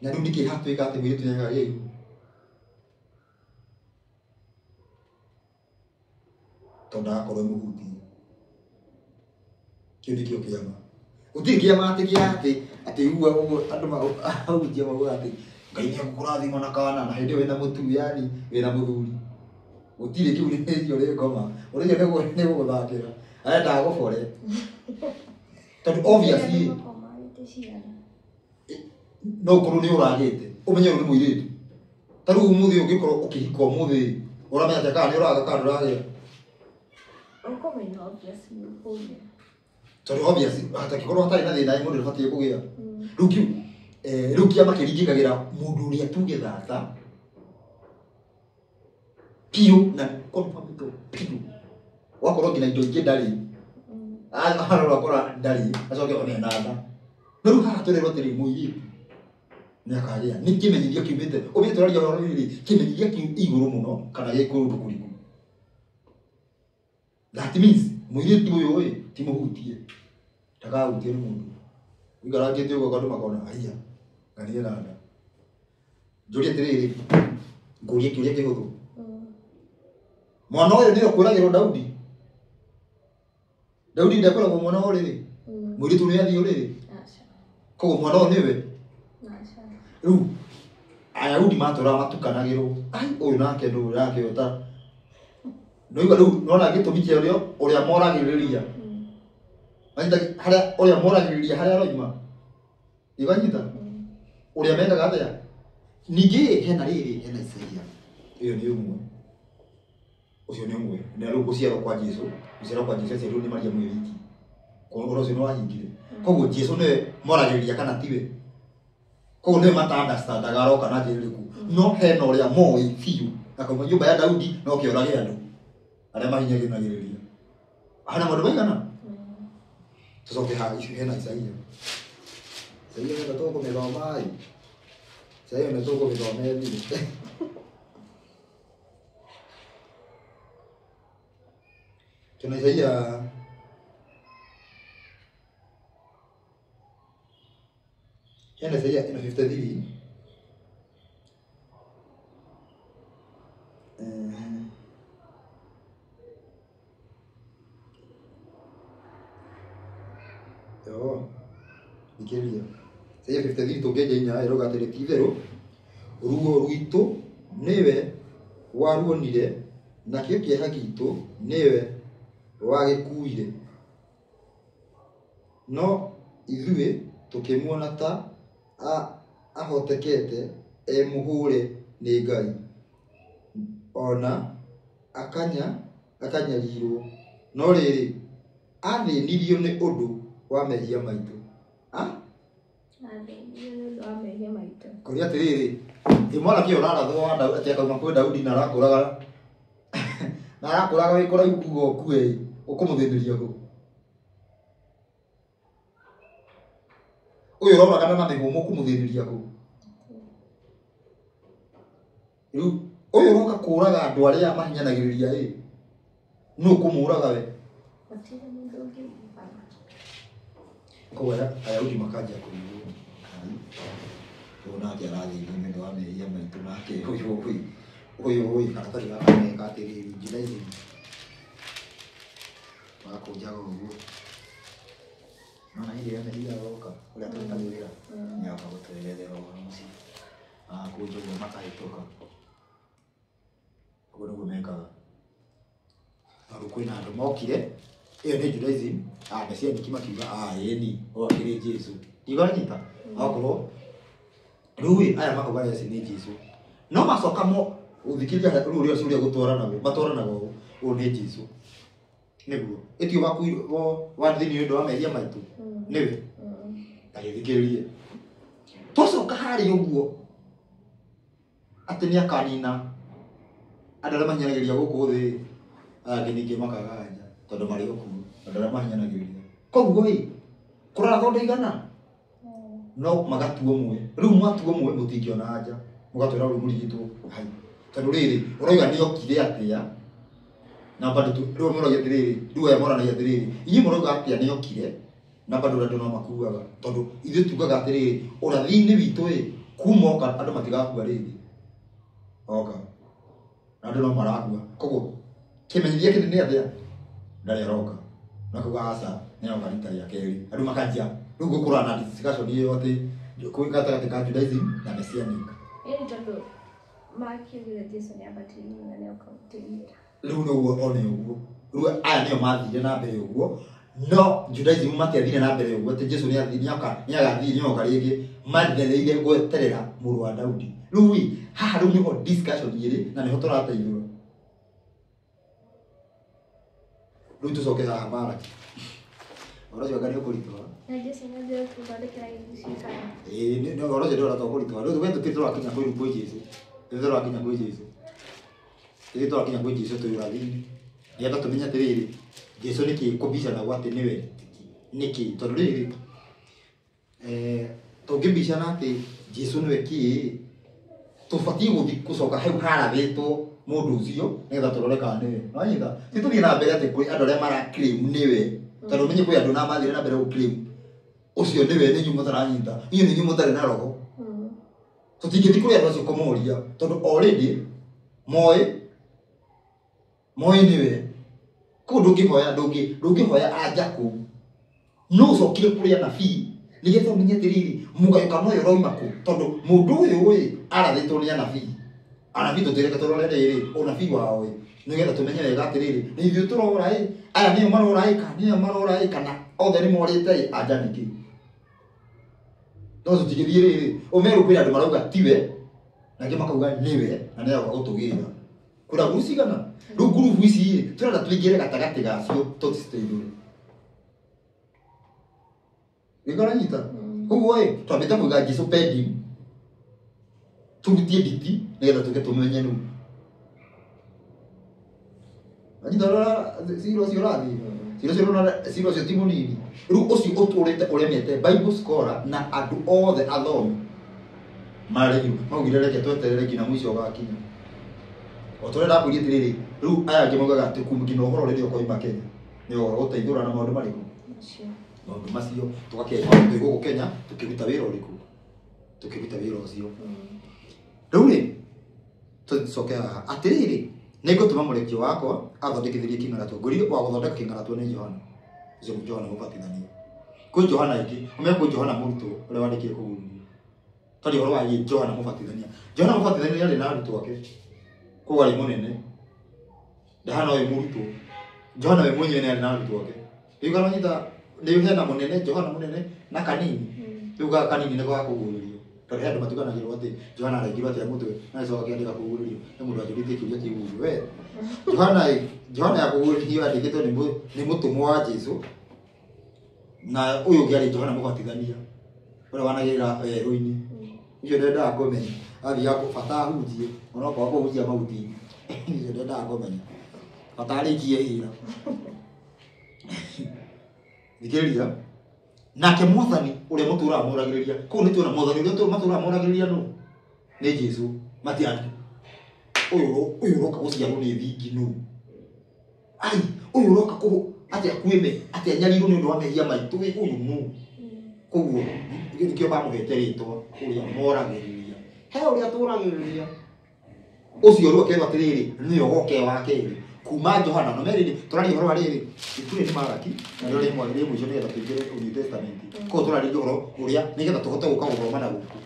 Na rĩu nĩkĩ hatuĩka atĩ mũirĩtu nĩagagĩa ihu? Tondũ ndagakorwo mũhutie. Kĩu nĩkĩo kĩama. Gũtirĩ kĩama atĩ kĩa atĩ atĩ igua ũguo andũ ahunjia maugaga atĩ Ngai nĩegũkũrathima na kana na hĩndĩ ĩyo wĩna mũtu yani wĩna mũthuri. Gũtirĩ kĩu nĩ icio rĩ ngoma. Ũrĩa nĩ gũgũthakĩra. Arenda agũbore. Tondũ obviously no ũkorwo nĩ ũragĩte ũmenye ũyũ nĩ mũirĩtu. Ta rĩu ũmũthĩ ũngĩkorwo ũkĩhika ũmũthĩ ũramenya atĩa kana nĩ ũraga kana ndũragĩa? Ũkũmenya obviously ũkũgĩa. Tondũ obviously hatakĩkorwo hatarĩ na thĩna mũndũ ndabatiĩ kũgĩa. Rĩu kĩu rĩu kĩama kĩringĩkagĩra mũndũ ũrĩa tuge thata biũ na confirm biũ. Wakorwo nginya indo ingĩ ndarĩ. Arora akora ndarĩ acoke one na nda. No rĩu haha tũrerwo atĩrĩ mũirĩtu nĩakagĩa. Nĩ kĩmenyithia kiumĩte ũmĩte tũraria ũhoro rĩrĩ kĩmenyithia kĩu igũrũ mũno kana gĩ kũndũ kũriku. That means mũirĩtu ũyũ ĩ ti mũhutie. Ndakahutio nĩ mũndũ. Ũikarangĩte ũguo andũ makona aiya nganie na nda. Njũrie atĩrĩrĩ ngũrie kĩũria kĩhũthũ. Mwana ũyũ nĩwe ũkwĩragĩrwo Daudi? Daudi ndekwĩragwo mwana wa ũrĩrĩ? Mũirĩtu nĩ athiĩ ũrĩrĩ? Koguo mwana ũyũ nĩwe? Rĩu Ayahudi matũraga matukanagĩrwo. Ai ũyũ nake ndũ nake ũyũ ta. Noigua rĩu nona gĩtũmi kĩa ũrĩa ũrĩa moragĩrĩria. Manyita harĩa ũrĩa moragĩrĩria harĩa aroima. Iganyita? Ũrĩa mekaga atĩa? Ningĩ hena rĩrĩ hena Isaia. Ĩyo nĩ ũmwe. Ũcio nĩ ũmwe. Na rĩu gũciarwo kwa Jesũ, gũciarwo kwa Jesũ aciarirwo nĩ Mariamu wĩ wiki. Koguo ũhoro ũcio nĩ wahingire. Koguo Jesũ nĩwe moragĩrĩria kana tiwe? Koguo nĩwe mata-understandaga aroka na njĩra ĩrĩkũ. No hena ũrĩa moĩ biũ. Na kauma nyũmba ya Daudi no kĩorage andũ arĩa mahinyagĩrĩria. Hena maũndũ maigana? Tũcoke haha hena Isaia. Isaia nĩ tũkũmĩthoma ĩ. Isaia nĩ tũkũmĩthoma ĩthire. Tuna Isaia hena Isaia ĩno 53. Yo, thikĩrĩria. Isaia 53 tũngĩenja inya ĩrauga atĩrĩ ti itherũ ruo rwitũ nĩwe waruonire nakĩo kĩeha gitũ nĩwe wagĩkuire. No ithuĩ tũkĩmuona ta ahotekete e mũhũre nĩ Ngai ona akanyarirwo. No rĩrĩ athĩnirio nĩ ũndũ wa mehia maitũ. Athĩnirio nĩ ũndũ wa mehia maitũ. Kũria atĩrĩrĩ ĩ mwanake ũyũ ũrarathwo wa Daudi atĩ akauma kwĩ Daudi na arakũraga na arakũraga wĩ kũraihu kuga ũkue ĩ ũkũmũthĩnĩria kũ? Ũyũ ũroragana na mĩhũmũ ũkũmũthĩnĩria kũ? Rĩu ũyũ ũroka kũraga andũ arĩa mahinyanagĩrĩria ĩ nũ ũkũmũraga we? Gũtirĩ mũndũ ũngĩmũraga. Koguo Ayahudi makanjia kũigua ũyũ nake arathĩnio nĩ ũndũ wa mehia maitũ nake ũyũ ũyũ ũyũ karatathi gaka meka atĩrĩrĩ Judaism magakũnjaga ũguo. Nona hĩndĩ ĩrĩa mehia aroka ũrĩa tũrutagĩrĩra nĩagoka gũtwerethera ũhoro ũcio. Magakũnja ũguo makahĩtũka. Ũguo nĩguo mekaga. Na rĩu kwĩna andũ mokire ĩyo nĩ Judaism Messianic makiuga ĩni ũyũ akĩrĩ Jesũ. Ndigwanyita? Okorwo rĩu ĩ aya makauga yes nĩ Jesũ. No macoka mo ũthikĩrĩria rĩu ũrĩa ũcio ũrĩa gũtwaranaga matwaranaga ũũ ũyũ nĩ Jesũ. Nĩguo ĩtio wakuirwo wathĩnio nĩ ũndũ wa mehia maitũ nĩwe agĩthikĩrĩrie. Twacoka harĩa ũguo atĩ nĩ akanina andũ arĩa mahinyagĩrĩria gũkũ thĩ aya angĩ ningĩ makaga anja tondũ marĩ o kuo andũ arĩa mahinyagĩrĩria. Koguo ĩ kũrara thonda igana no magatuo mwe. Rĩu mwatuo mwe mũtingĩona anja mũgatwĩra rĩu mũrigitwo hai. Tondũ rĩrĩ ũrauga nĩ okire atĩa Na bado tu rĩu mũragia atĩrĩrĩ, rĩu aya moranagia atĩrĩrĩ, inyuĩ mũrauga atĩa nĩokire na bado andũ no makuaga, tondũ ithuĩ tugaga atĩrĩrĩ, ũrathi-inĩ witũ ĩ, kuma oka andũ matigakua rĩngĩ. Oka na andũ no marakua, koguo kĩmenyithia kĩnene nĩ atĩa? Ndarĩ aroka. Na kuga aca nĩaroka rita rĩa kerĩ. Andũ makanjia rĩu gũkũra na discussion ĩyo atĩ kwĩ gatagatĩ ka Judaism na Messianic. Ĩni tondũ makiugire Jesu nĩambatĩire na nĩoka gũtũgĩra. Rĩu noguo one ũguo. Rĩu aya nĩo mathire na mbere ũguo, no Judaism matiathire na mbere ũguo atĩ Jesu nĩathiĩ nĩoka nĩagathiĩ nĩoka rĩngĩ, mathereire gweterera mũrũ wa Daudi. Rĩu ĩ, haha rĩu nĩho discussion ĩrĩ na nĩho tũrateithũra. Rĩu tũcoke haha Malaki. Ũhoro ũcio anga nĩ ũkũritũha. Na Jesu nĩathire gũtũthondekera gĩcigo kana? Ĩĩ, nĩ ũhoro ũcio ndĩrona to ũkũritũha. Rĩu we tũtirĩ tũrakinya kwĩ kwĩ Jesu. Tũtirĩ tũrakinya kwĩ Jesu. Tũtirĩ tũrakinya kwĩ Jesu twĩ ũrathi-inĩ. Nĩgetha tũmenye atĩrĩrĩ, Jesu nĩkĩ kũbicanagwo atĩ nĩwe nĩkĩ? Tondũ rĩrĩ, tũngĩbicana atĩ Jesu nĩwe kĩĩ, tũbatiĩ gũthiĩ gũcoka hau harathĩtwo mũndũ ũcio nĩgetha tũrore kana nĩwe. Nĩwanyita? Ti tũthiĩ na mbere atĩ kwĩ andũ arĩa mara claim nĩwe, tondũ ũmenye kwĩ andũ na mathire na mbere gũ claim ũcio nĩwe, nĩ inyuĩ mũtaranyita, inyuĩ nĩ inyuĩ mũtarĩ na roho. Tũtingĩthiĩ kũrĩ andũ acio kũmoria, tondũ already moĩ nĩwe. Koguo ndũngĩhoya ndũngĩhoya anja kũu. No ũcokire kũrĩ anabii nĩgetha ũmenye atĩrĩrĩ, mũgayũkano ũyũ ũrauma kũ, tondũ mũndũ ũyũ ĩ arathĩtwo nĩ anabii. Anabii tũtireke tũrore rĩrĩ ũnabii wao ĩ, nĩgetha tũmenye wega atĩrĩrĩ, nĩ ithuĩ tũrora ĩ, aya nĩo marora ĩ, kana nĩo marora ĩ, kana othe nĩ morĩte ĩ, anja nĩkĩ? No tũtingĩthiĩ rĩrĩ, ũmeru kwĩ andũ marauga tiwe, na angĩ makauga nĩwe, na nĩagoka gũtũgĩra. Kwĩna ngurubu cigana? Rĩu ngurubu ici ĩ, tũrenda tũingĩre gatagatĩ gacio tũciteithũre. Nĩngoranyita? Koguo ĩ, twambĩte kuiga Jesu pending, tũrutie nditi nĩgetha tũke tũmenye nũ. Wanyita ũrĩa cira ũcio ũrathiĩ? Cira ũcio ũrona, cira ũcio ti mũnini. Rĩu ũcio ũtũrĩte ũremete Bible scholar na andũ othe athomi maremirwo, maugire reke tweterere nginya mũico ũgakinya. O ta ũrĩa ndakwĩrire atĩrĩrĩ, rĩu aya angĩ maugaga atĩ kuma nginya ũhoro rĩrĩa ũkoima Kenya nĩ ũgoka gũteithũra na maũndũ marĩkũ? Maũndũ macio tũgakĩona twĩ gũkũ Kenya tũkĩruta wĩra ũrĩkũ? Tũkĩruta wĩra ũcio. Rĩu rĩ, tũcoke haha atĩrĩrĩ, nĩngũtũma mũrekio wakwa athondekithĩrie kĩng'aratua. Ngũria wa gũthondeka kĩng'aratua nĩ Johana, ũcio Johana mũbatithania. Kwĩ Johana ingĩ, ũmenye kwĩ Johana mũrutwo ũrĩa wandĩkire kũguũrĩrio. Twarĩ ũhoro wa Johana mũbatithania. Johana mũbatithania nĩarĩ na arutwo ake, koguo arĩ mũnene, ndahana ũyũ mũrutwo. Johana we mwenyewe nĩarĩ na arutwo ake. Rĩu karanyita rĩu hena mũnene, Johana mũnene na kanini. Rĩu gaka kanini nĩko gakũguũrĩrio. Tondũ he andũ matukanagĩrwo atĩ Johana arengirwo atĩa mũtwe, na agĩcoka akĩandĩka kũguũrĩrio. He mũndũ anjũrĩtie kĩũria kĩu ũguo, we Johana ĩ, Johana ya kũguũrĩrio yandĩkĩtwo nĩ mũtũmwo wa Jesu, na ũyũ ũngĩ arĩ Johana mũbatithania ũrĩa wanagĩrĩra werũ-inĩ. Ũcio ndendaga kũmenya, athiaga bata ahunjie, onokorwo kũhunjia mahuti-inĩ. Ũcio ndendaga kũmenya, bata arĩkie wĩra. Thikĩrĩria, nake mwathani ũrĩa mũtũraga mũragĩrĩria, kũu nĩ tuona mwathani ũrĩa matũraga mũragĩrĩria nũ? Nĩ Jesu. Matiandĩ ũyũ ũroka gũciarwo nĩ thingi nũ? Ai, ũyũ ũroka atĩ akuĩme, atĩ anyarirwo nĩ ũndũ wa mehia maitũ, ũyũ nũ? Koguo nĩkĩo mamũhete rĩtwa ũrĩa moragĩrĩria. He ũrĩa tũragĩrĩria. Ũcio rĩu akerwo atĩrĩrĩ, nĩwe ũgoka wa kerĩ kuma Johana. No merĩ tũraria ũhoro wa rĩrĩ, ibuku rĩrĩ nĩ Malaki, na rĩo rĩmwe rĩ mũico nĩgetha tũingĩre New Testament. Koguo tũrarĩria ũhoro ũrĩa nĩgetha tũhote gũka gũthoma na gũkũ.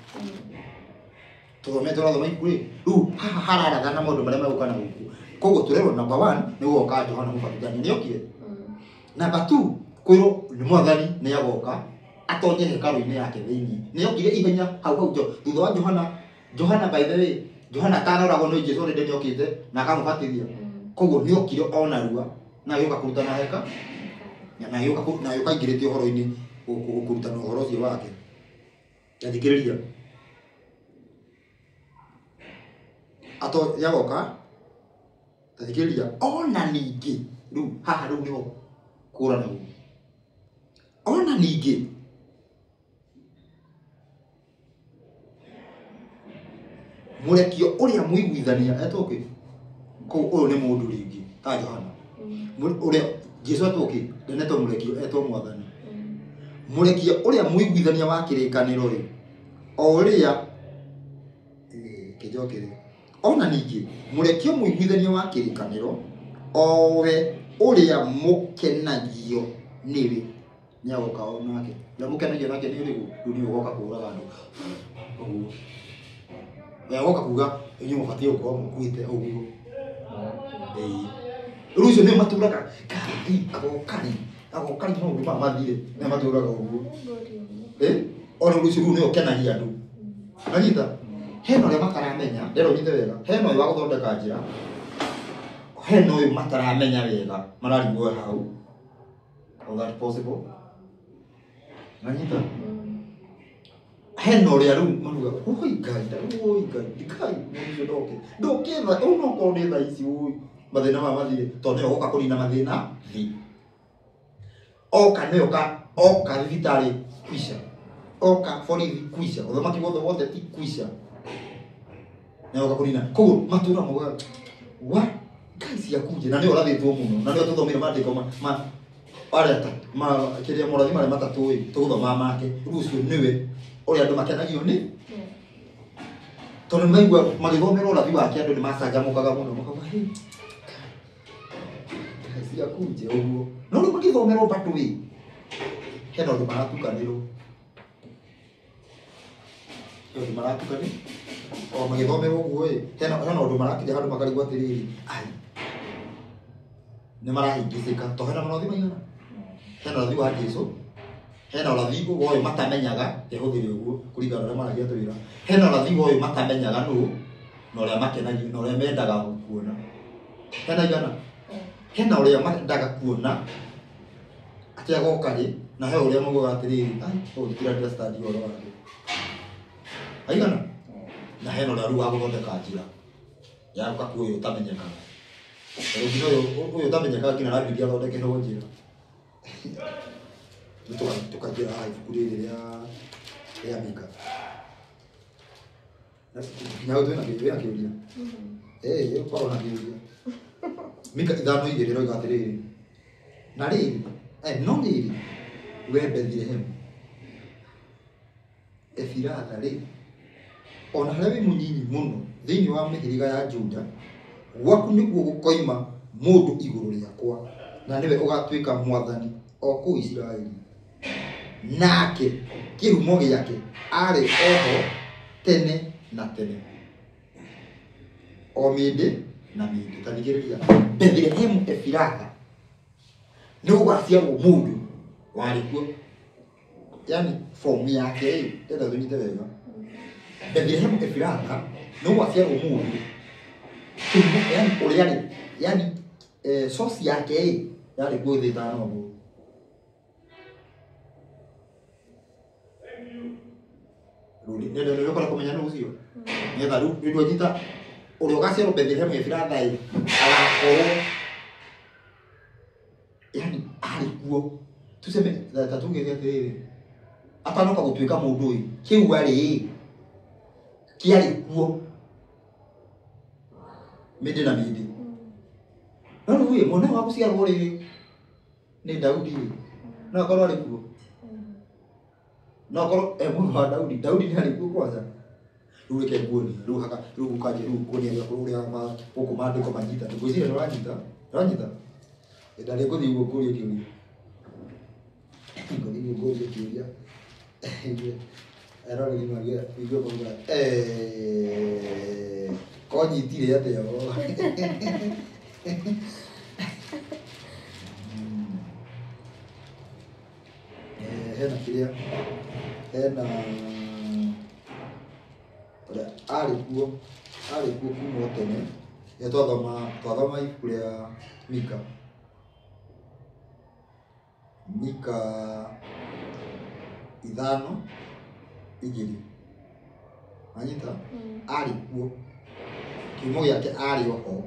Tũthome tũrathoma ibuku rĩ, rĩu haha hararathana maũndũ marĩa megũka na gũkũ. Koguo tũrerwo number 1 nĩ gũgoka Johana mũbatithania, nĩokire. Number 2 kwĩrwo nĩ mwathani nĩagoka atonye hekarũ-inĩ yake thĩinĩ. Nĩokire ihenya hau hau thutha wa Johana. Johana by the way, Johana atanoragwo nĩ Jesu already nĩokĩte na akamũbatithia. Koguo nĩokire ona rua na agĩũka kũrutana heka, na agĩũka na agĩũka aingĩrĩte ũhoro-inĩ kũrutana ũhoro ũcio wake. Tathikĩrĩria. Ato nĩagoka, tathikĩrĩria ona ningĩ rĩu haha rĩu nĩho kũranagwo. Ona ningĩ mũrekio ũrĩa mũiguithania etwo kĩ? Kũu ũyũ nĩ mũndũ rĩngĩ ta Johana. Ũrĩa Jesu etwo kĩ? Ndenetwo mũrekio, etwo mwathani. Mũrekio ũrĩa mũiguithania wa kĩrĩkanĩro rĩ, o ũrĩa kĩnjokere. Ona ningĩ mũrekio mũiguithania wa kĩrĩkanĩro, o we ũrĩa mũkenagio nĩwe nĩagoka o nake. Ũrĩa mũkenagio nake nĩ ũrĩkũ? Rĩu nĩwe ũgoka kũũraga andũ. Ũguo. We agoka kuga inyuĩ mũbatiĩ gũkorwo mũkuĩte ũguo. Ĩĩ. Rĩu ũcio nĩwe matũraga Ngai agoka rĩ, agoka rĩ maũndũ maya mathire, nĩwe matũraga ũguo. Ona rũciũ rũu nĩwe ũkenagia andũ. Anyita? Hena ũrĩa mataramenya, ndĩrenda ũnyite wega. Hena ũyũ wa gũthondeka njĩra, hena ũyũ mataramenya wega, mararigwo hau. How that possible? Anyita? Hena ũrĩa rĩu maruga, oi Ngai, oi Ngai, Ngai, mũndũ ũcio ndoke. Ndoke tha, ũũ no korwo nĩ thaa ici, oi. Mathĩna maya mathire, tondũ nĩwe ũgoka kũnina mathĩna thĩ. Oka nĩwe oka thibitarĩ kwisha. Oka borithi kwisha. Ũthamaki wothe wothe ti kwisha. Nĩwe ũgoka kũnina. Koguo matũra maugaga, wa Ngai ciakuje, na nĩwe ũrathĩtwo mũno, na nĩwe tũthomire maandĩko ma arĩa ta ma kĩrĩa morathi marĩa matatũ ĩ, tũgũthoma make. Rĩu ũcio nĩwe ũrĩa andũ makenagio nĩ tondũ nĩmaigua magĩthomera ũrathi wake andũ nĩmacanjamũkaga mũno, makauga hĩ Ngai ciakuje ũguo. No rĩu magĩthomerwo bado ĩ, hena ũndũ maratukanĩrwo. Hena ũndũ maratukanĩrwo. O magĩthomerwo ũguo ĩ, hena ũndũ marakinya handũ makarigwo atĩrĩrĩ, ai nĩmarahĩngĩcĩka tondũ hena morathi maigana. Hena ũrathi wa Jesu, hena ũrathi wa ũyũ matamenyaga, kehũthĩre ũguo kũringana na ũrĩa maragia twĩra. Hena ũrathi wa ũyũ matamenyaga nũ, na ũrĩa makenagio, na ũrĩa mendaga kuona. Hena igana? Hena ũrĩa mendaga kuona atĩ agoka rĩ, na he ũrĩa maugaga atĩrĩrĩ, ai ũyũ tũtira understand ũhoro wake. Aigana? Na hena ũrĩa rĩu wa gũthondeka njĩra ya gũka kwĩ ũyũ ũtamenyekaga. Tondũ nginya ũyũ ũtamenyekaga nginya arabidi athondekerwo njĩra. Tũkaingĩra haha ibuku rĩrĩ rĩa Mika. Nginya hau twĩna kĩũria. Ũkorwo na kĩũria. Mika 5:2 ĩroiga atĩrĩrĩ, na rĩrĩ, no rĩrĩ, we Bethilehemu Efiratha rĩ, ona harĩa wĩ mũnyinyi mũno thĩinĩ wa mĩhĩrĩga ya Juda, gwaku nĩkuo gũkoima mũndũ igũrũ rĩakwa, na nĩwe ũgatuĩka mwathani o kũu Isiraeli. Nake kĩhumo gĩake arĩ oho tene na tene, o mĩndĩ na mĩndĩ. Ta thikĩrĩria, Bethilehemu Efiratha nĩ gũgaciarwo mũndũ warĩ kuo, yani form yake ĩ, ndĩrenda tũnyite wega. Bethilehemu Efiratha nĩ gũgaciarwo mũndũ kĩhumo, yani ũrĩa rĩ, yani source yake ĩ yarĩ kuo thĩ ĩtanombwo. Rĩu nĩ ũkora kũmenya nũ ũcio, nĩgetha rĩu nĩ ndwanyita ũrĩa ũgaciarwo Bethilehemu Efiratha ĩ, agakorwo yani arĩ kuo. Tuseme ta tuge atĩrĩrĩ, atanoka gũtuĩka mũndũ ĩ, kĩu arĩ ĩ, kĩarĩ kuo mĩndĩ na mĩndĩ. No rĩu ĩ, mwana wa gũciarwo rĩ nĩ Daudi ĩ, no akorwo arĩ kuo, no akorwo e mũrũ wa Daudi. Daudi nĩ arĩ kuo kwanza. Rĩu reke nguonie, rĩu haka, rĩu gũkanjia, rĩu nguonie ũrĩa gũkũ maandĩko manyita. Ngwĩciria nĩ ũranyita, ũranyita? Ndarĩ ngũthiĩ ũguo ngũrie kĩũria. Ngũthiĩ ũguo ngũrie kĩũria. Eroreri maigue mauga, konyitire atĩa o? Hena kĩrĩa, hena ũrĩa arĩ kuo, arĩ kuo kuma o tene. Rĩrĩa twathoma ibuku rĩa Mika. Mika 5:2. Anyita? Arĩ kuo. Kiumo gĩake arĩ oho.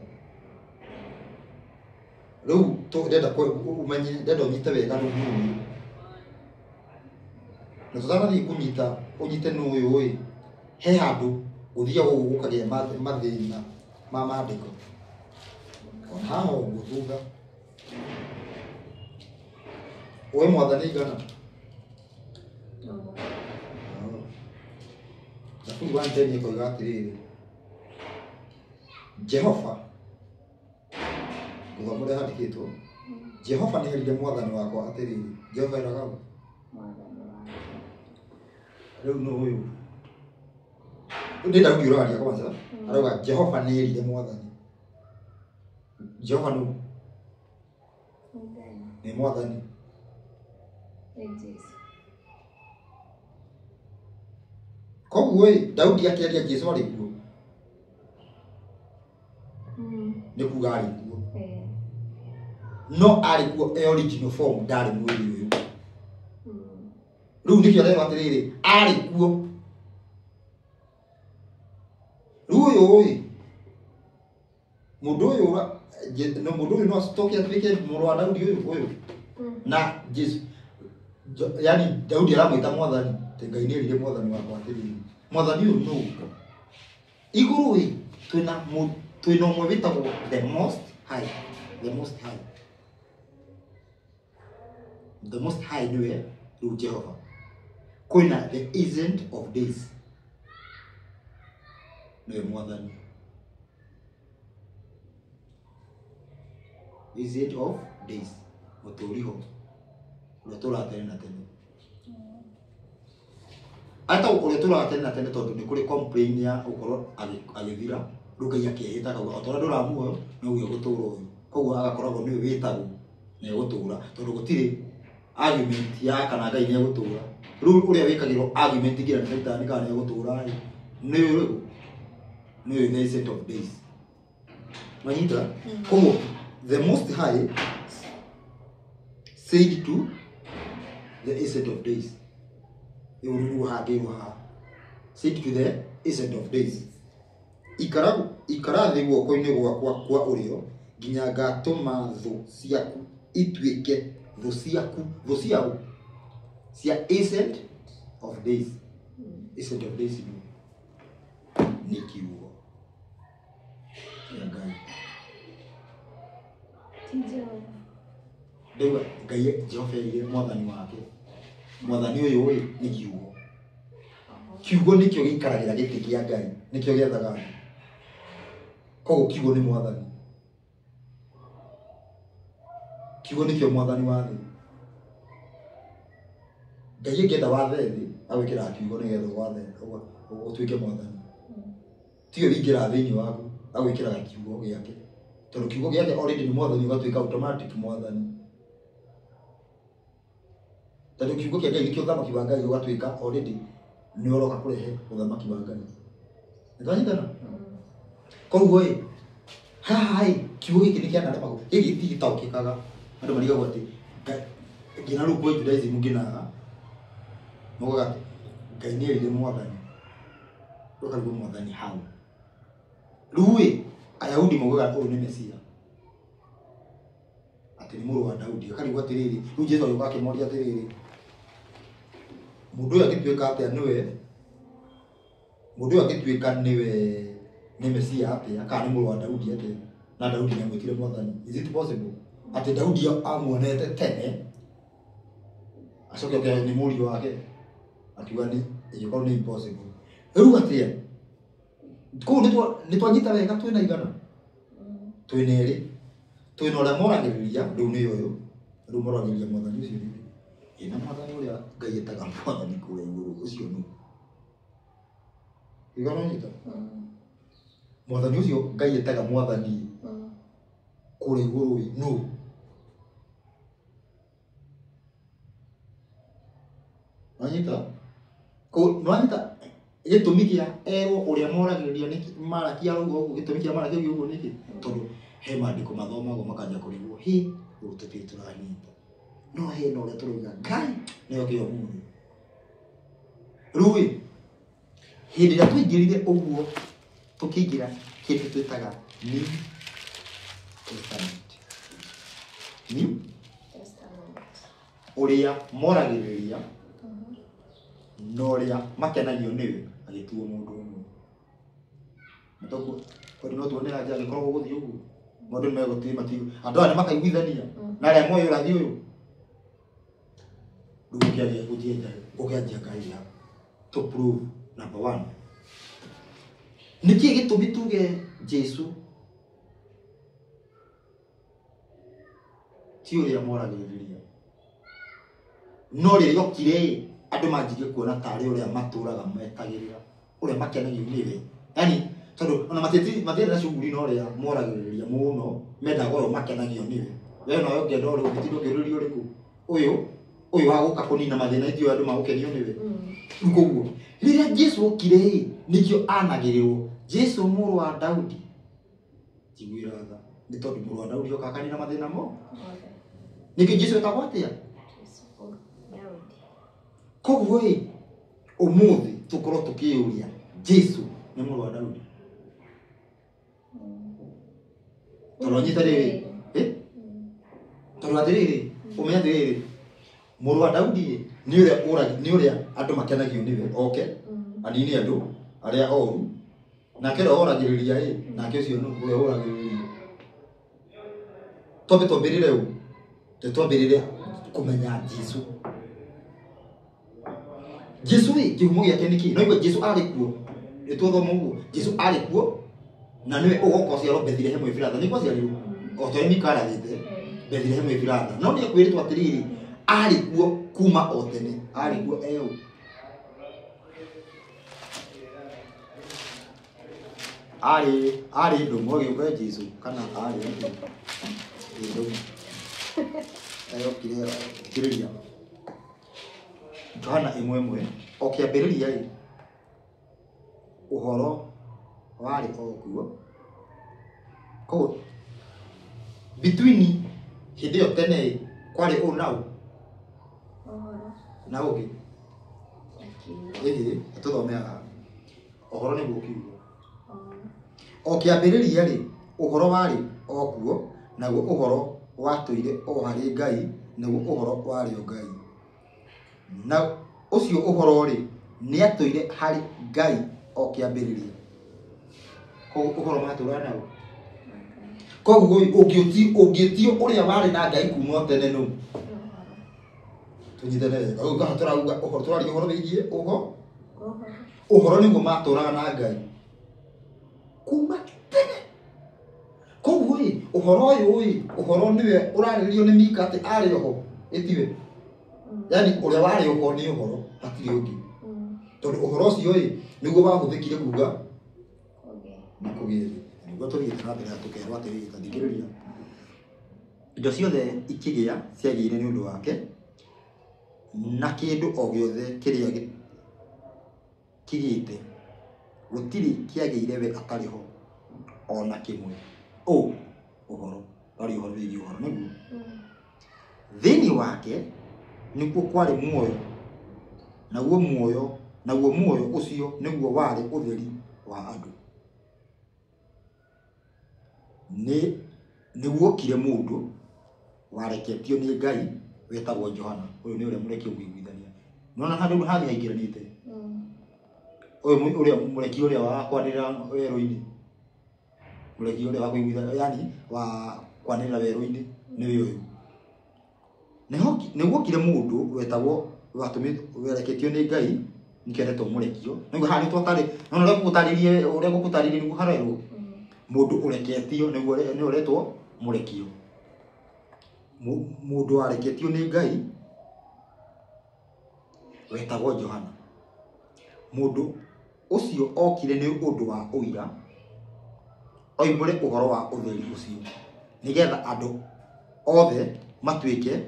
Rĩu ndĩrenda ũmenye, ndĩrenda ũnyite wega rĩu nũ ũyũ. Na tũtanathiĩ kũnyita, ũnyite nũ ũyũ ĩ, he handũ gũthiaga ũguo gũkagĩa mathĩna ma maandĩko. Ona haha ũguo thutha. We mwathani igana? Zaburi 110 ĩkoiga atĩrĩrĩ, Jehova, gũthoma ũrĩa handĩkĩtwo, Jehova nĩ erire mwathani wakwa atĩrĩrĩ. Jehova ĩraga ũ? Mwathani wakwa. Rĩu nũ ũyũ? Nĩ Daudi ũraria kwanza. Arauga Jehova nĩ erire mwathani. Jehova nũ? Nĩ Ngai. Nĩ mwathani. Nĩ Jesu. Koguo ĩ, Daudi akĩaria Jesu arĩ kuo. Nĩ kuga arĩ kuo. No arĩ kuo e original form, ndarĩ mwĩrĩ ũyũ. Rĩu nĩkĩo arerwo atĩrĩrĩ, arĩ kuo. Rĩu ũyũ ĩ, mũndũ ũyũ no mũndũ ũyũ no acoke atuĩke mũrũ wa Daudi ũyũ ũyũ. Na Jesu, yani Daudi aramwĩta mwathani, atĩ Ngai nĩ erire mwathani wakwa atĩrĩrĩ. Mwathani ũyũ nũ? Igũrũ ĩ, twĩna ũmwe wĩtagwo the most high. The most high. The most high nĩwe rĩu Jehova. Kwĩna the ancient of days. Nĩwe mwathani. Ancient of days. Mũtũũri ho. Ũrĩa ũtũũraga tene na tene. Atagwo ũrĩa ũtũũraga tene na tene tondũ nĩ kũrĩ complain ya gũkorwo agĩthira, rĩu Ngai akehĩta akauga o ta ũrĩa ndũraga muoyo noguo egũtũũra ũyũ. Koguo agakoragwo nĩwe wĩtagwo na egũtũũra tondũ gũtirĩ argument ya kana Ngai nĩ egũtũũra. Rĩu ũrĩa wĩkagĩrwo argument nginya nĩ Caitani kana nĩ egũtũũra rĩ, nĩ ũrĩkũ? Nĩ the ancient of days. Wanyita? Koguo the most high said to the ancient of days. Rĩu nĩguo hangĩrwo haha. Said to the ancient of days. Ikara thĩ guoko-inĩ gwakwa kwa ũrĩo nginya ngatũma thũ ciaku ituĩke thũ ciaku, thũ ciao cia ancient of days. Ancient of days nĩ kiugo kĩa Ngai. Ti Jehova. Ndauga Ngai Jehova erire mwathani wake. Mwathani ũyũ ĩ nĩ kiugo. Kiugo nĩkĩo gĩikaragĩra gĩtĩ kĩa Ngai, nĩkĩo gĩathaga thĩ. Koguo kiugo nĩ mwathani. Kiugo nĩkĩo mwathani wa thĩ. Ngai angĩenda wathe thĩ, agwĩkĩraga kiugo nĩgetha wathe ũtuĩke mwathani. Tiwe wĩingĩraga thĩinĩ waku, agwĩkĩraga kiugo gĩake. Tondũ kiugo gĩake already nĩ mwathani, ũgatuĩka automatic mwathani. Tondũ kiugo kĩa Ngai nĩkĩo ũthamaki wa Ngai, ũgatuĩka already nĩ ũroka kũrehe ũthamaki wa Ngai. Nĩtwanyitana? Koguo ĩ, haha ĩ, kiugo gĩkĩ nĩ kĩanaremagwo, gĩkĩ gĩtigĩtaũkĩkaga. Andũ marigagwo atĩ nginya rĩu kwĩ Judaism nginya maugaga atĩ Ngai nĩ erire mwathani, ũkarigwo mwathani hau. Rĩu ĩ, Ayahudi maugaga ũyũ nĩ Mesia, atĩ nĩ mũrũ wa Daudi. Akarigwo atĩrĩrĩ, rĩu Jesũ agĩũka akĩmoria atĩrĩrĩ, mũndũ ũyũ angĩtuĩka atĩa nĩwe, mũndũ ũyũ angĩtuĩka nĩwe nĩ Mesia atĩa, kana nĩ mũrũ wa Daudi atĩa, na Daudi nĩamwĩtire mwathani. Is it possible atĩ Daudi amuonete tene acoke oke nĩ mũriũ wake, akiuga nĩ ĩgĩkorwo nĩ impossible. Rĩu atĩa kũu nĩtwanyita wega, twĩna igana, twĩna erĩ, twĩna ũrĩa moragĩrĩria, rĩu nĩ ũyũ, rĩu moragĩrĩria mwathani ũcio rĩngĩ. Ĩna mwathani ũrĩa Ngai etaga mwathani kũrĩa igũrũ, ũcio nũ? Igana nyita? Mwathani ũcio Ngai etaga mwathani kũrĩa igũrũ ĩ, nũ? Wanyita? Nĩwanyita gĩtũmi kĩa erwo ũrĩa moragĩrĩria nĩ Malaki arauga ũguo, gĩtũmi kĩa Malaki auge ũguo nĩkĩ? Tondũ he maandĩko mathomagwo makanjia kũrigwo, hĩ, rĩu tũtirĩ tũranyita. No hena ũrĩa tũrauga Ngai nĩyo kĩo ũmũthĩ. Rĩu ĩ, hĩndĩ ĩrĩa twaingĩrire ũguo, tũkĩingĩra kĩndũ twĩtaga New Testament. New Testament. Ũrĩa moragĩrĩria na ũrĩa makenagio nĩwe agĩtuo mũndũ ũmwe. Tondũ no tuone anja angĩkorwo gũgũthiĩ ũguo. Maũndũ nĩ megũthiĩ andũ aya nĩ makaiguithania na arĩa moĩ ũrathi ũyũ. Rĩu ũkĩanjia ũkĩanjia ngaria to prove number one. Nĩkĩĩ gĩtũmi tuge Jesu ti ũrĩa moragĩrĩria no rĩrĩa okire andũ manjirie kuona tarĩ ũrĩa matũraga metagĩrĩra ũrĩa makenagio nĩwe yani tondũ ona matiarĩ na shughuli na ũrĩa moragĩrĩria mũno mendaga ũyũ makenagio nĩwe we nawe ũngĩenda ũrĩa ũngĩtinda ũkĩũrĩria ũrĩkũ ũyũ ũyũ wa gũka kũnina mathĩna ithuĩ andũ magũkenio nĩwe. Rĩu koguo rĩrĩa Jesu okire nĩkĩo anagĩrĩrwo Jesu mũrũ wa Daudi njiguĩra tha nĩ tondũ mũrũ wa Daudi oka akanina mathĩna mo nĩkĩo Jesu etagwo atĩa. Koguo ĩ ũmũthĩ tũkorwo tũkĩyũria Jesu nĩ mũrũ wa Daudi tondũ anyita rĩrĩ tondũ atĩrĩrĩ ũmenye atĩrĩrĩ mũrũ wa Daudi nĩ ũrĩa nĩ ũrĩa andũ makenagio nĩwe oke anini andũ arĩa oru nake ũrĩa oragĩrĩria ĩ nake ũcio nũ ũrĩa oragĩrĩria twambe twambĩrĩre ũ twambĩrĩre kũmenya Jesu. Jesu ĩ kĩhumo gĩake nĩ kĩĩ? No igua Jesu arĩ kuo nĩ twathoma ũguo Jesu arĩ kuo na nĩwe ũgoka ũciarwo Bethilehemu Efiratha nĩkuo aciarirwo o ta ũrĩa Mika arathĩte Bethilehemu Efiratha no nĩ ekwĩrĩtwo atĩrĩrĩ arĩ kuo kuma o tene arĩ kuo eũ arĩ ndũmũ agĩũka Jesu kana arĩ ndũmũ ayokire kĩrĩria Johana 1:1 o kĩambĩrĩria ĩ ũhoro warĩ o kuo koguo between hĩndĩ ĩyo tene ĩ kwarĩ ũ na ũ na ũngĩ ĩhĩ tũthome haha ũhoro nĩguo kiugo o kĩambĩrĩria rĩ ũhoro warĩ o kuo naguo ũhoro watũire o harĩ Ngai naguo ũhoro warĩ o Ngai na ũcio ũhoro rĩ nĩatũire harĩ Ngai o kĩambĩrĩria. Koguo ũhoro matũraga nao koguo ũngĩtio ũrĩa warĩ na Ngai kuma tene nũ tũnyitane wega ũguo haha tũrauga ũhoro tũraria ũhoro wĩgiĩ ũhoro nĩguo matũraga na Ngai kuma tene. Koguo ĩ ũhoro ũyũ ĩ ũhoro nĩwe ũrarĩrĩrio nĩ Mika atĩ arĩ oho ĩtiwe yani ũrĩa warĩ oho nĩ ũhoro hatirĩ ũngĩ tondũ ũhoro ũcio ĩ nĩguo wahũthĩkire kuga na kũgĩe thĩ nĩguo tũthiĩte na mbere tũkerwo atĩrĩrĩ ta thikĩrĩria indo ciothe ikĩgĩa ciagĩire nĩ ũndũ wake na kĩndũ o gĩothe kĩrĩa kĩgĩte gũtirĩ kĩagĩire we atarĩ ho ona kĩmwe ũ ũhoro warĩ ũhoro wĩgiĩ ũhoro nĩguo thĩinĩ wake nĩkuo kwarĩ muoyo naguo muoyo ũcio nĩguo warĩ ũtheri wa andũ nĩguokire mũndũ wareketio nĩ Ngai wetagwo Johana ũyũ nĩ ũrĩa mũrekio mũiguithania nona handũ hathi haingĩranĩte ũyũ ũrĩa mũrekio ũrĩa wa kwanĩrĩra werũ-inĩ mũrekio ũrĩa wa kũiguithania yani wa kwanĩrĩra werũ-inĩ nĩwe ũyũ nĩguokire mũndũ wetagwo wereketio nĩ Ngai nĩkĩo etwo mũrekio nĩguo haha nĩtwatarĩ nona ũrĩa ngũgũtarĩrie nĩguo harerwo mũndũ ũreketio nĩguo nĩ ũretwo mũrekio mũndũ wareketio nĩ Ngai wetagwo Johana mũndũ ũcio okire nĩ ũndũ wa ũira oimbũre ũhoro wa ũtheri ũcio nĩgetha andũ othe matuĩke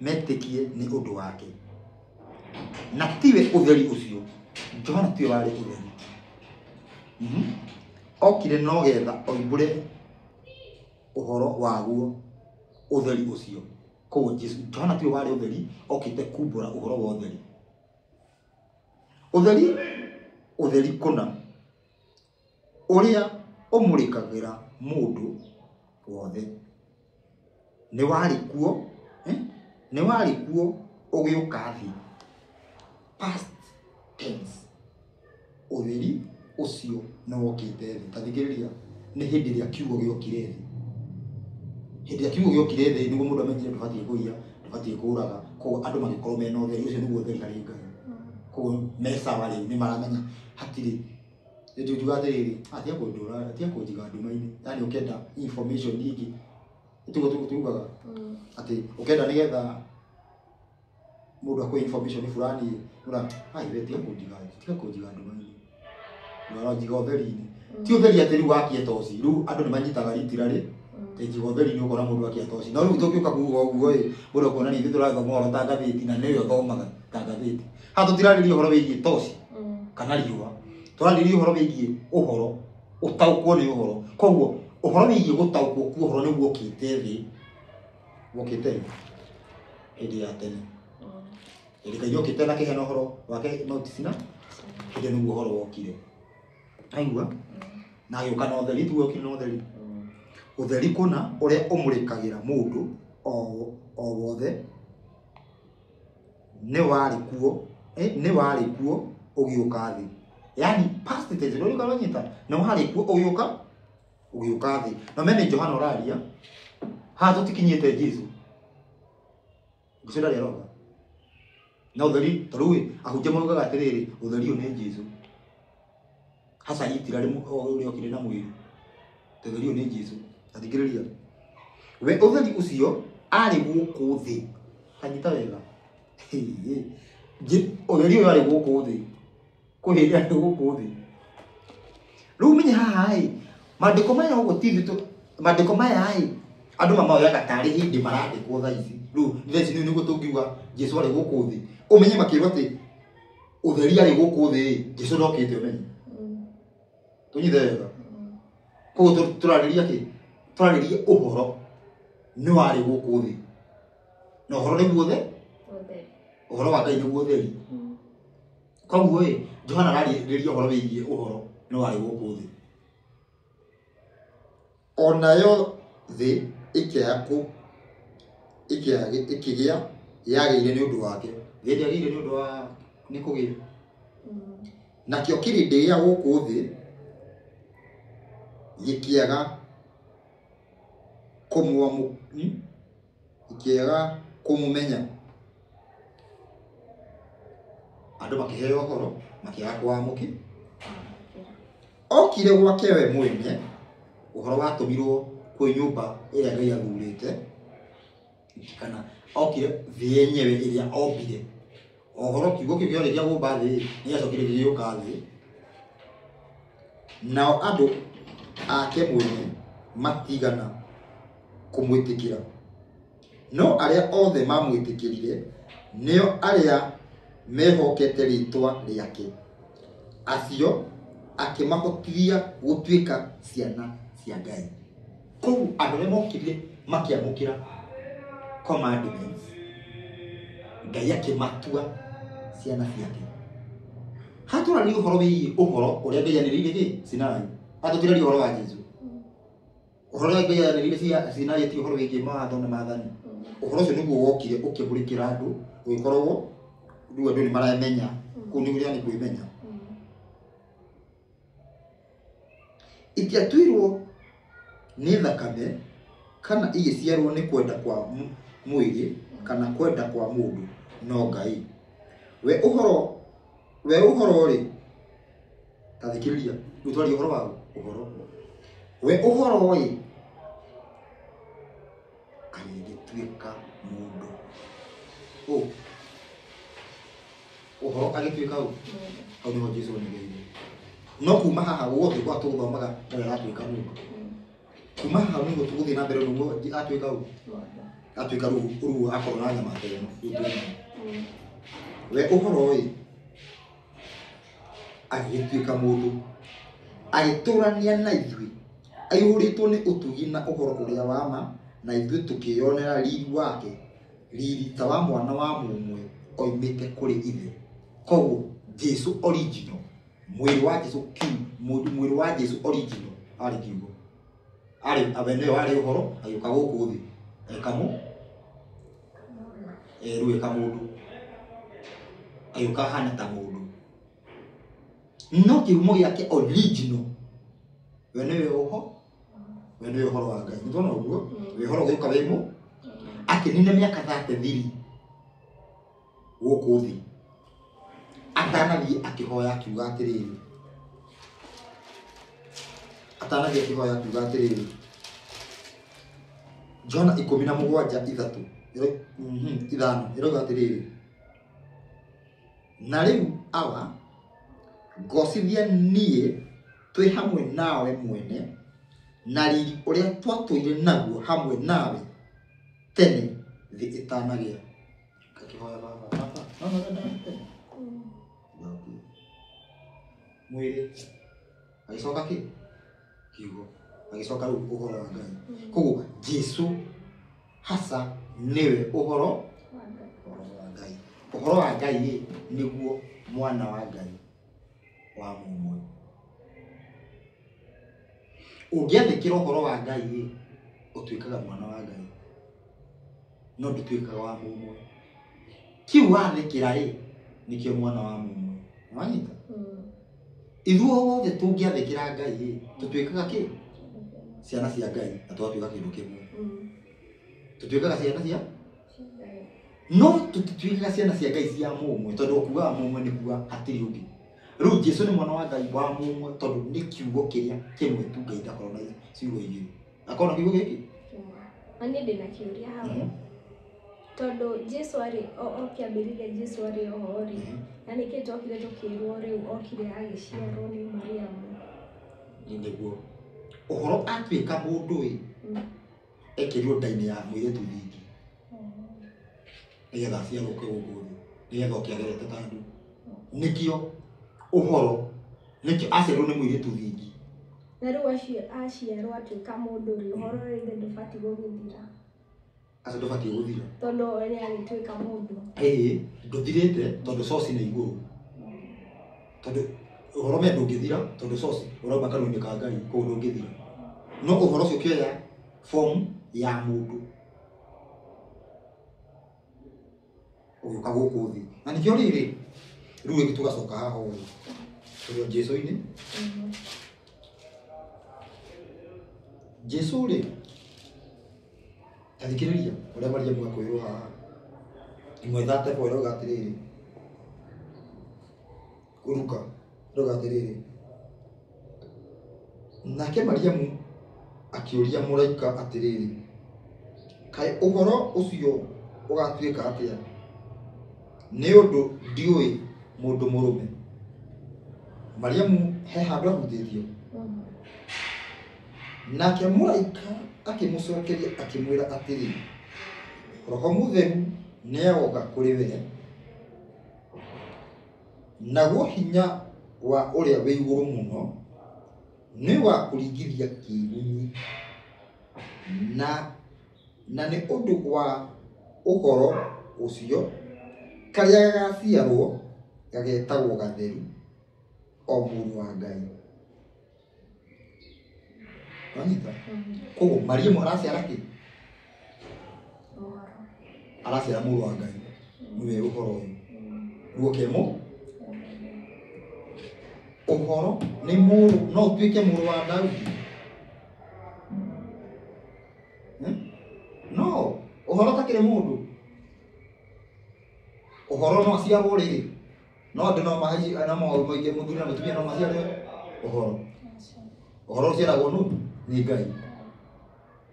metĩkie nĩ ũndũ wake na tiwe ũtheri ũcio Johana tiwe warĩ ũtheri okire nogetha oimbũre ũhoro waguo ũtheri ũcio koguo Jesu Johana tiwe warĩ ũtheri okĩte kumbũra ũhoro wa ũtheri ũtheri ũtheri kũna ũrĩa ũmũrĩkagĩra mũndũ wothe nĩ warĩ kuo nĩ warĩ kuo ũgĩũka thĩ past tense ũtheri ũcio nĩ wokĩte thĩ ta thikĩrĩria Nĩ hĩndĩ ĩrĩa kiugo gĩokire thĩ. Hĩndĩ ĩrĩa kiugo gĩokire thĩ nĩguo mũndũ amenyire ndũbatiĩ kũiya, ndũbatiĩ kũũraga, koguo andũ magĩkorwo mena ũtheri, ũcio nĩguo ũtheri harĩ Ngai. Koguo me sawa rĩu nĩ maramenya hatirĩ njuga atĩrĩrĩ, atiga kũndũra, atiga kũnjiga nduma-inĩ, yani ũkenda information nyingĩ tiguo tugaga atĩ ũkenda nĩgetha mũndũ akũhe information fulani ura ai we tiga kũnjiga, tiga kũnjiga nduma-inĩ, ũranjiga ũtheri-inĩ. Ti ũtheri atĩ rĩu wakie toci, rĩu andũ nĩ manyitaga ritirarĩ njiga ũtheri-inĩ ũkona mũndũ akia toci, no rĩu tũngĩũka kuga ũguo ĩ mũndũ akuona nĩ ithuĩ tũrathoma ũhoro ta ngathĩti na nĩwe ũthomaga ta ngathĩti. Haha tũtirarĩria ũhoro wĩgiĩ toci kana riũa, tũrarĩria ũhoro wĩgiĩ ũhoro, ũtaũkwo nĩ ũhoro. Koguo ũhoro wĩgiĩ gũtaũkwo kwa ũhoro nĩguo ũkĩte thĩ, wokĩte thĩ hĩndĩ ya tene. Hĩndĩ Ngai okĩte na kĩheana ũhoro wake Mount Sinai, hĩndĩ ĩyo nĩguo ũhoro wokire. Aigua? Na agĩũka na ũtheri, tiguo okire na ũtheri. Ũtheri kũna ũrĩa ũmũrĩkagĩra mũndũ o wothe nĩ warĩ kuo, nĩ warĩ kuo ũgĩũka thĩ. Yani past tense, nĩ ũrĩa ũranyita? Nĩ warĩ kuo ũgĩũka, ũgĩũka thĩ. Na mene Johana ũraria, haha tũtikinyĩte Jesu. Jesu ndarĩ aroka. Na ũtheri, ta rĩu ĩ, ahunjia maugaga atĩrĩrĩ, ũtheri ũyũ nĩ Jesu. Hasa itira rĩmwe ũrĩa okire na mwĩrĩ. Ũtheri ũyũ nĩ Jesu. Athikĩrĩria. We ũtheri ũcio arĩ gũkũ thĩ. Kanyita wega. Ũtheri ũyũ arĩ gũkũ thĩ. Kwĩ hĩndĩ arĩ gũkũ thĩ. Rĩu menye haha ĩ, maandĩko maya ũguo ti ithuĩ maandĩko maya ĩ, andũ mamaoyaga tarĩ hĩndĩ marandĩkwo thaa ici. Rĩu thaa ici nĩguo tũngiuga Jesu arĩ gũkũ thĩ. Ũmenye makĩrwo atĩ ũtheri arĩ gũkũ thĩ ĩ, Jesu ndokĩte ũmenye. Tũnyite wega. Koguo tũrarĩria kĩ? Tũrarĩria ũhoro nĩ warĩ gũkũ thĩ. Na ũhoro nĩguo ũtheri. Ũhoro wa Ngai nĩguo ũtheri. Koguo ĩ, Johana ararĩrĩria ũhoro wĩgiĩ ũhoro nĩ warĩ gũkũ thĩ. Onayo thĩ ĩkĩgĩa yagĩire nĩ ũndũ wake. Thĩ ndĩagĩire nĩ ũndũ wa nĩ kũgĩa. Nakĩo kĩrĩndĩ gĩa gũkũ thĩ gĩkĩaga kũmũmenya. Andũ makĩheo ũhoro makĩaga kũwamũkĩra. Okire gwake we mwene, ũhoro watũmirwo kwĩ nyũmba ĩrĩa Ngai athurĩte, kana okire thĩ yenyewe ĩrĩa ombire. Ũhoro kiugo kĩu kĩarĩkia gũmba thĩ, nĩ gĩacokire gĩgĩũka thĩ. Nao andũ ake mwene matigana kũmwĩtĩkĩra. No arĩa othe mamwĩtĩkĩrire nĩo arĩa mehokete rĩĩtwa rĩake, acio akĩmahotithia gũtuĩka ciana cia Ngai. Koguo andũ arĩa mokire makĩamũkĩra commandments, Ngai akĩmatua ciana ciake. Haha tũraria ũhoro wĩgiĩ ũhoro ũrĩa Ngai anĩrĩire kĩ? Sinai. Haha tũtiraria ũhoro wa Jesu. Ũhoro ũrĩa Ngai anĩrĩire Sinai ti ũhoro wĩgiĩ mawatho na maathani. Ũhoro ũcio nĩguo wokire ũkĩmũrĩkĩra andũ, ũgĩkoragwo rĩu andũ nĩ maramenya, kũu nĩ ũrĩa nĩ kwĩmenya. Itiatuirwo nĩ thakame kana igĩciarwo nĩ kwenda kwa mwĩrĩ kana kwenda kwa mũndũ, no Ngai. We ũhoro rĩ, ta thikĩrĩria, rĩu twaria ũhoro wa ũhoro. We ũhoro ĩ, agĩgĩtuĩka mũndũ. Ũhoro agĩtuĩka ũ? Hau nĩho Jesu onereire. No kuma haha guothe kwa tũgũthomaga ndarĩ aratuĩka mũndũ. Kuma haha nĩguo tũgũthiĩ na mbere nĩguo atuĩka ũ? Atuĩka rĩu akorwo na nyama ta ĩno, rĩu twĩ nayo. We ũhoro ĩ, agĩgĩtuĩka mũndũ, agĩtũrania na ithuĩ, aihũrĩtwo nĩ ũtugi na ũhoro ũrĩa wa ma, na ithuĩ tũkĩyonera riri wake, riri ta wa mwana wa mũmwe oimĩte kũrĩ ithe. Koguo Jesu original, mwĩrĩ wa Jesu mwĩrĩ wa Jesu original arĩ kiugo. Arĩ awe nĩwe warĩ ũhoro, agĩũka gũkũ thĩ. Eka rĩu eka mũndũ. Agĩũka ahana ta mũndũ. No kĩhumo gĩake original, we nĩwe ũhoro. We nĩwe ũhoro wa Ngai. Nĩ tuona ũguo? We ũhoro ũgĩũka wĩ mũ akĩnina mĩaka 33 gũkũ thĩ atanathiĩ akĩhoya akiuga atĩrĩrĩ, atanathiĩ akĩhoya akiuga atĩrĩrĩ, Johana 17:3 5 ĩrauga atĩrĩrĩ, na rĩu Awa, ngocithia niĩ twĩ hamwe nawe mwene na riri ũrĩa twatũire naguo hamwe nawe tene thĩ ĩtanagĩa. Akĩhoya baba, baba, no no no tene mwĩrĩ agĩcoka kĩ kiugo agĩcoka rĩu ũhoro wa Ngai. Koguo Jesu hasa nĩwe ũhoro wa Ngai. Ũhoro wa Ngai rĩ nĩguo mwana wa Ngai wa mũmwe. Ũngĩathĩkĩra ũhoro wa Ngai rĩ ũtuĩkaga mwana wa Ngai, no ndũtuĩkaga wa mũmwe. Kiu wathĩkĩra rĩ nĩkĩo mwana wa mũmwe. Nĩwanyita? Ithuothe tũngĩathĩkĩra Ngai rĩ tũtuĩkaga kĩ? Ciana cia Ngai, na tũgatuĩka kĩndũ kĩmwe. Tũtuĩkaga ciana cia no tũtituĩkaga ciana cia Ngai cia mũmwe, tondũ ũkuaga mũmwe nĩ kuga hatirĩ ũngĩ. Rĩu Jesu nĩ mwana wa Ngai wa mũmwe tondũ nĩ kiugo kĩrĩa kĩmwe tu Ngai ndakorwo na ciugo igĩrĩ. Akorwo na kiugo gĩkĩ? Na niĩ ndĩna kĩũria hau. Tondũ Jesu arĩ o kĩambĩrĩria Jesu arĩ oho rĩ, na nĩkĩ twokire tũkĩrwo rĩu okire agĩciarwo nĩ Mariamu? Nĩguo ũhoro atuĩka mũndũ ĩ ekĩrirwo nda-inĩ ya mũirĩtu thingi nĩgetha aciarwo oke gũkũ thĩ, nĩgetha oke agerete ta andũ. Nĩkĩo ũhoro, nĩkĩo aciarirwo nĩ mũirĩtu thingi. Na rĩu aciarwo atuĩka mũndũ rĩ, ũhoro ũrĩa ithe ndũbatiĩ gũgĩthira. Acio ndũbatiĩ gũthira. Tondũ we nĩ agĩtuĩka mũndũ. Ĩĩ, ndũthirĩte tondũ source nĩ igũrũ. Tondũ ũhoro me ndũngĩthira tondũ source ũrauma kanua-inĩ ka Ngai, koguo ndũngĩthira. No ũhoro ũcio ũkĩoya form ya mũndũ ũgĩũka gũkũ thĩ. Na nĩkĩo rĩrĩ, rĩu rĩngĩ tũgacoka haha ũguo tũrĩ o Jesu-inĩ. Jesu rĩ, ta thikĩrĩria ũrĩa Mariamu akwĩrwo haha. Ĩmwe 34 ĩrauga atĩrĩrĩ, Luka ĩrauga atĩrĩrĩ, nake Mariamu akĩũria mũraika atĩrĩrĩ, kaĩ ũhoro ũcio ũgatuĩka atĩa? Nĩ ũndũ ndiũĩ mũndũ mũrũme. Mariamu he handũ ahutĩtio. Nake mũraika akĩmũcokeria akĩmwĩra atĩrĩ, Roho Mũtheru nĩagoka kũrĩ we, naguo hinya wa ũrĩa wĩ igũrũ mũno nĩũgakũringithia kĩĩgunyĩ, na nĩ ũndũ wa ũhoro ũcio karĩa gagaciarwo gagetagwo gatheru, o Mũrũ wa Ngai. Wanyita? Koguo Mariamu araciara kĩ? Araciara Mũrũ wa Ngai, nĩwe ũhoro ũyũ. Rĩu ũkĩmũ ũhoro nĩ mũrũ, no ũtuĩke mũrũ wa Daudi. No ũhoro takĩrĩ mũndũ. Ũhoro no aciarwo rĩrĩ, no andũ no mahaici, no moige mũthuri na mũtumia no maciare ũhoro. Ũhoro ũciaragwo nũ? Nĩ Ngai.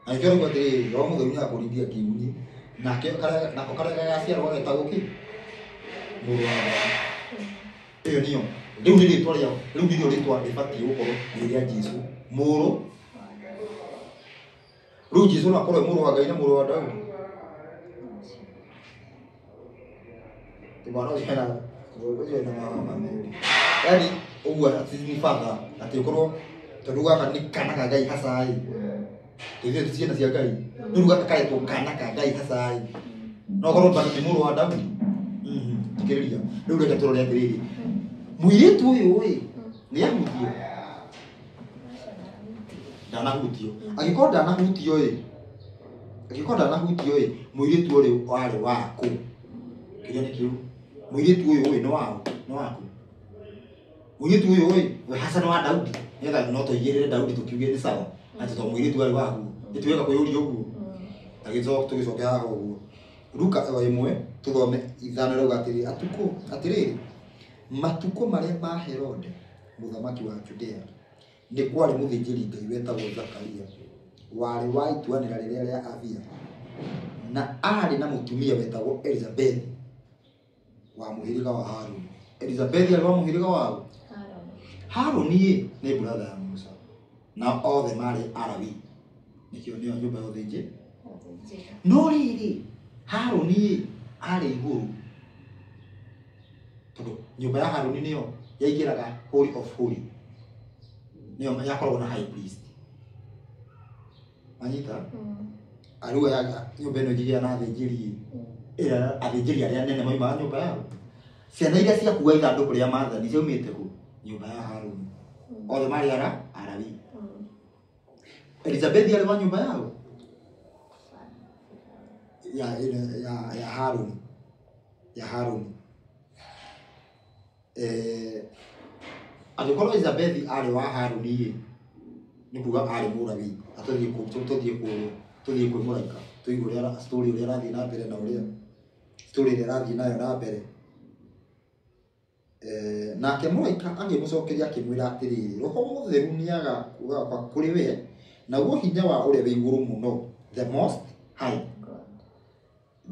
Na nĩkĩo rĩu atĩrĩrĩ, Roho Mũtheru nĩagakũringia kĩĩgunyĩ, nake nako karĩa gagaciarwo gagetagwo kĩ? Mũrũ wa Ngai. Ĩyo nĩyo. Rĩu nĩ rĩtwa rĩa, rĩu nĩrĩo rĩtwa rĩbatiĩ gũkorwo rĩ rĩa Jesu, mũrũ. Rĩu Jesu no akorwo e mũrũ wa Ngai na mũrũ wa Daudi. Ti mwana ũcio ena, ũcio ena mama merĩ. Yaani ũguo atĩ nĩ father, atĩ ũkorwo tondũ gaka nĩ kana ka Ngai hasa ĩ. Ithuĩ ti ciana cia Ngai. Rĩu gaka karetwo kana ka Ngai hasa ĩ. No ũkorwo bado nĩ mũrũ wa Daudi. Thikĩrĩria. Rĩu reke tũrore atĩrĩrĩ, mũirĩtu ũyũ ĩ nĩ ahutio? Ndanahutio. Angĩkorwo ndanahutio ĩ, angĩkorwo ndanahutio ĩ, mũirĩtu ũyũ warĩ wakũ? Kĩũria nĩ kĩu. Mũirĩtu ũyũ ĩ nĩ waũ? Nĩ waku? Mũirĩtu ũyũ ĩ, we hasa nĩ wa Daudi? Nĩgetha no tũigĩrĩre Daudi tũkiuge nĩ sawa. Atĩ to mũirĩtu arĩ waguo nĩtuwega kwĩyũria ũguo na tũgĩcoke haha ũguo Luka o ĩmwe tũthome 5 rauga atĩrĩrĩ atukũ atĩrĩrĩ matukũ marĩa ma Herode mũthamaki wa Judea nĩ kwarĩ mũthĩnjĩri Ngai wetagwo Zakaria warĩ wa ituanĩra rĩrĩa rĩa Abia na aarĩ na mũtumia wetagwo Elizabeth wa mũhĩrĩga wa Haruni. Elizabeth aarĩ wa mũhĩrĩga wa Haruni nĩ brother ya Musa na othe marĩ Alawi nĩkĩo nĩo nyũmba ya ũthĩnjĩ no rĩrĩ Haruni aarĩ igũrũ tondũ nyũmba ya Haruni nĩyo yaingĩraga Holy of Holy nĩyo yakoragwo na high priest manyita arua ya nyũmba ĩno ĩngĩgĩa na athĩnjĩri ĩrĩa athĩnjĩri arĩa anene maumaga nyũmba yao ciana iria ciakua ithandũkũ rĩa maathani ciaumĩte kũ nyũmba ya Haruni othe marĩ Alawi Elizabeth arĩ wa nyũmba yao ya Haruni ya Haruni angĩkorwo Elizabeth arĩ wa Haruni nĩ kuga arĩ Mũlawi tũthiĩ kwĩ mũraika tũigue ũrĩa story ũrĩa ĩrathiĩ na mbere na ũrĩa story ĩrĩa ĩrathiĩ nayo na mbere nake mũraika agĩmũcokeria akĩmwĩra atĩrĩrĩ Roho Mũtheru nĩagũũka kũrĩ we naguo hinya wa ũrĩa wĩ igũrũ mũno the most high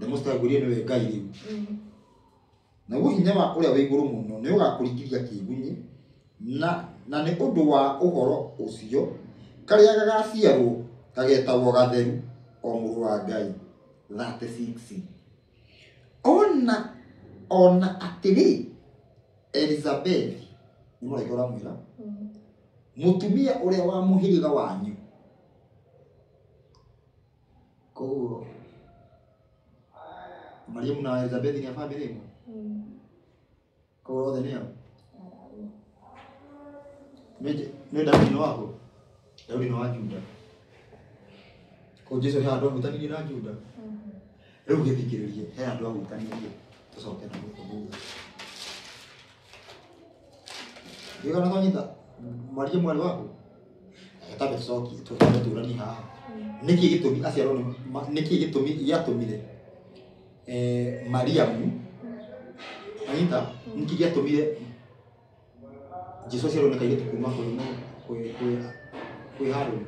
the most high ngwĩrire nĩwe Ngai rĩu naguo hinya wa ũrĩa wĩ igũrũ mũno nĩ ũgakũringithia kĩgunyĩ na nĩ ũndũ wa ũhoro ũcio karĩa gagaciarwo gagetagwo gatheru o mũrũ wa Ngai 36 ona atĩrĩ Elizabeth nĩ mũraika ũramwĩra mũtumia ũrĩa wa mũhĩrĩga wanyu koguo Mariamu na Elizabeth nĩ a bamĩrĩ ĩmwe koguo othe nĩo nĩ Daudi nĩ waku Daudi nĩ wa Juda koguo Jesu he handũ ahutanirie na Juda rĩu gĩthikĩrĩrie he handũ ahutanirie tũcoke na gũkũ thutha ndiũĩ twanyita Mariamu arĩ waku tambe tũcokie tũtambe tũranie haha nĩkĩ gĩtũmi aciarwo nĩkĩ gĩtũmi gĩatũmire Mariamu anyita nĩkĩ gĩatũmire Jesu aciarwo nĩ kairĩtu kuma kwĩ Haruni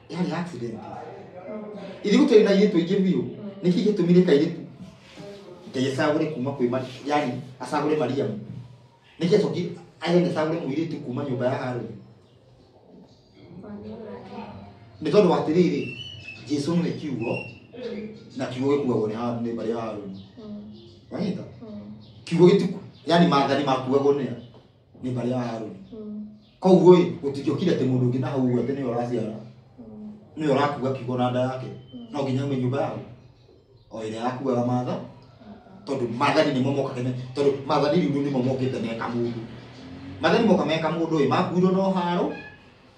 yarĩ accident ithuĩ gũtirĩ na airĩtu aingĩ biũ nĩkĩ gĩatũmire kairĩtu Ngai acagũre kuma kwĩ yani acagũre Mariamu nĩkĩ acokire agende acagũre mũirĩtu kuma nyũmba ya Haruni nĩ tondũ wa atĩrĩrĩ Jesu nĩwe kiugo na kiugo gĩkuagwo nĩ mbarĩ ya Haruni wanyita kiugo gĩtiku yani maathani makuagwo nĩ mbarĩ ya Haruni koguo ĩ gũtingĩokire atĩ mũndũ ũngĩ na hau ũguo atĩ nĩwe ũraciara nĩwe ũrakua kiugo na nda yake no nginya aume nyũmba yao o ĩrĩa yakuaga maatha tondũ maathani nĩmo mokaga tondũ maathani rĩu nĩmo mokĩte meka mũndũ maathani moka meka mũndũ ĩ makuirwo no haro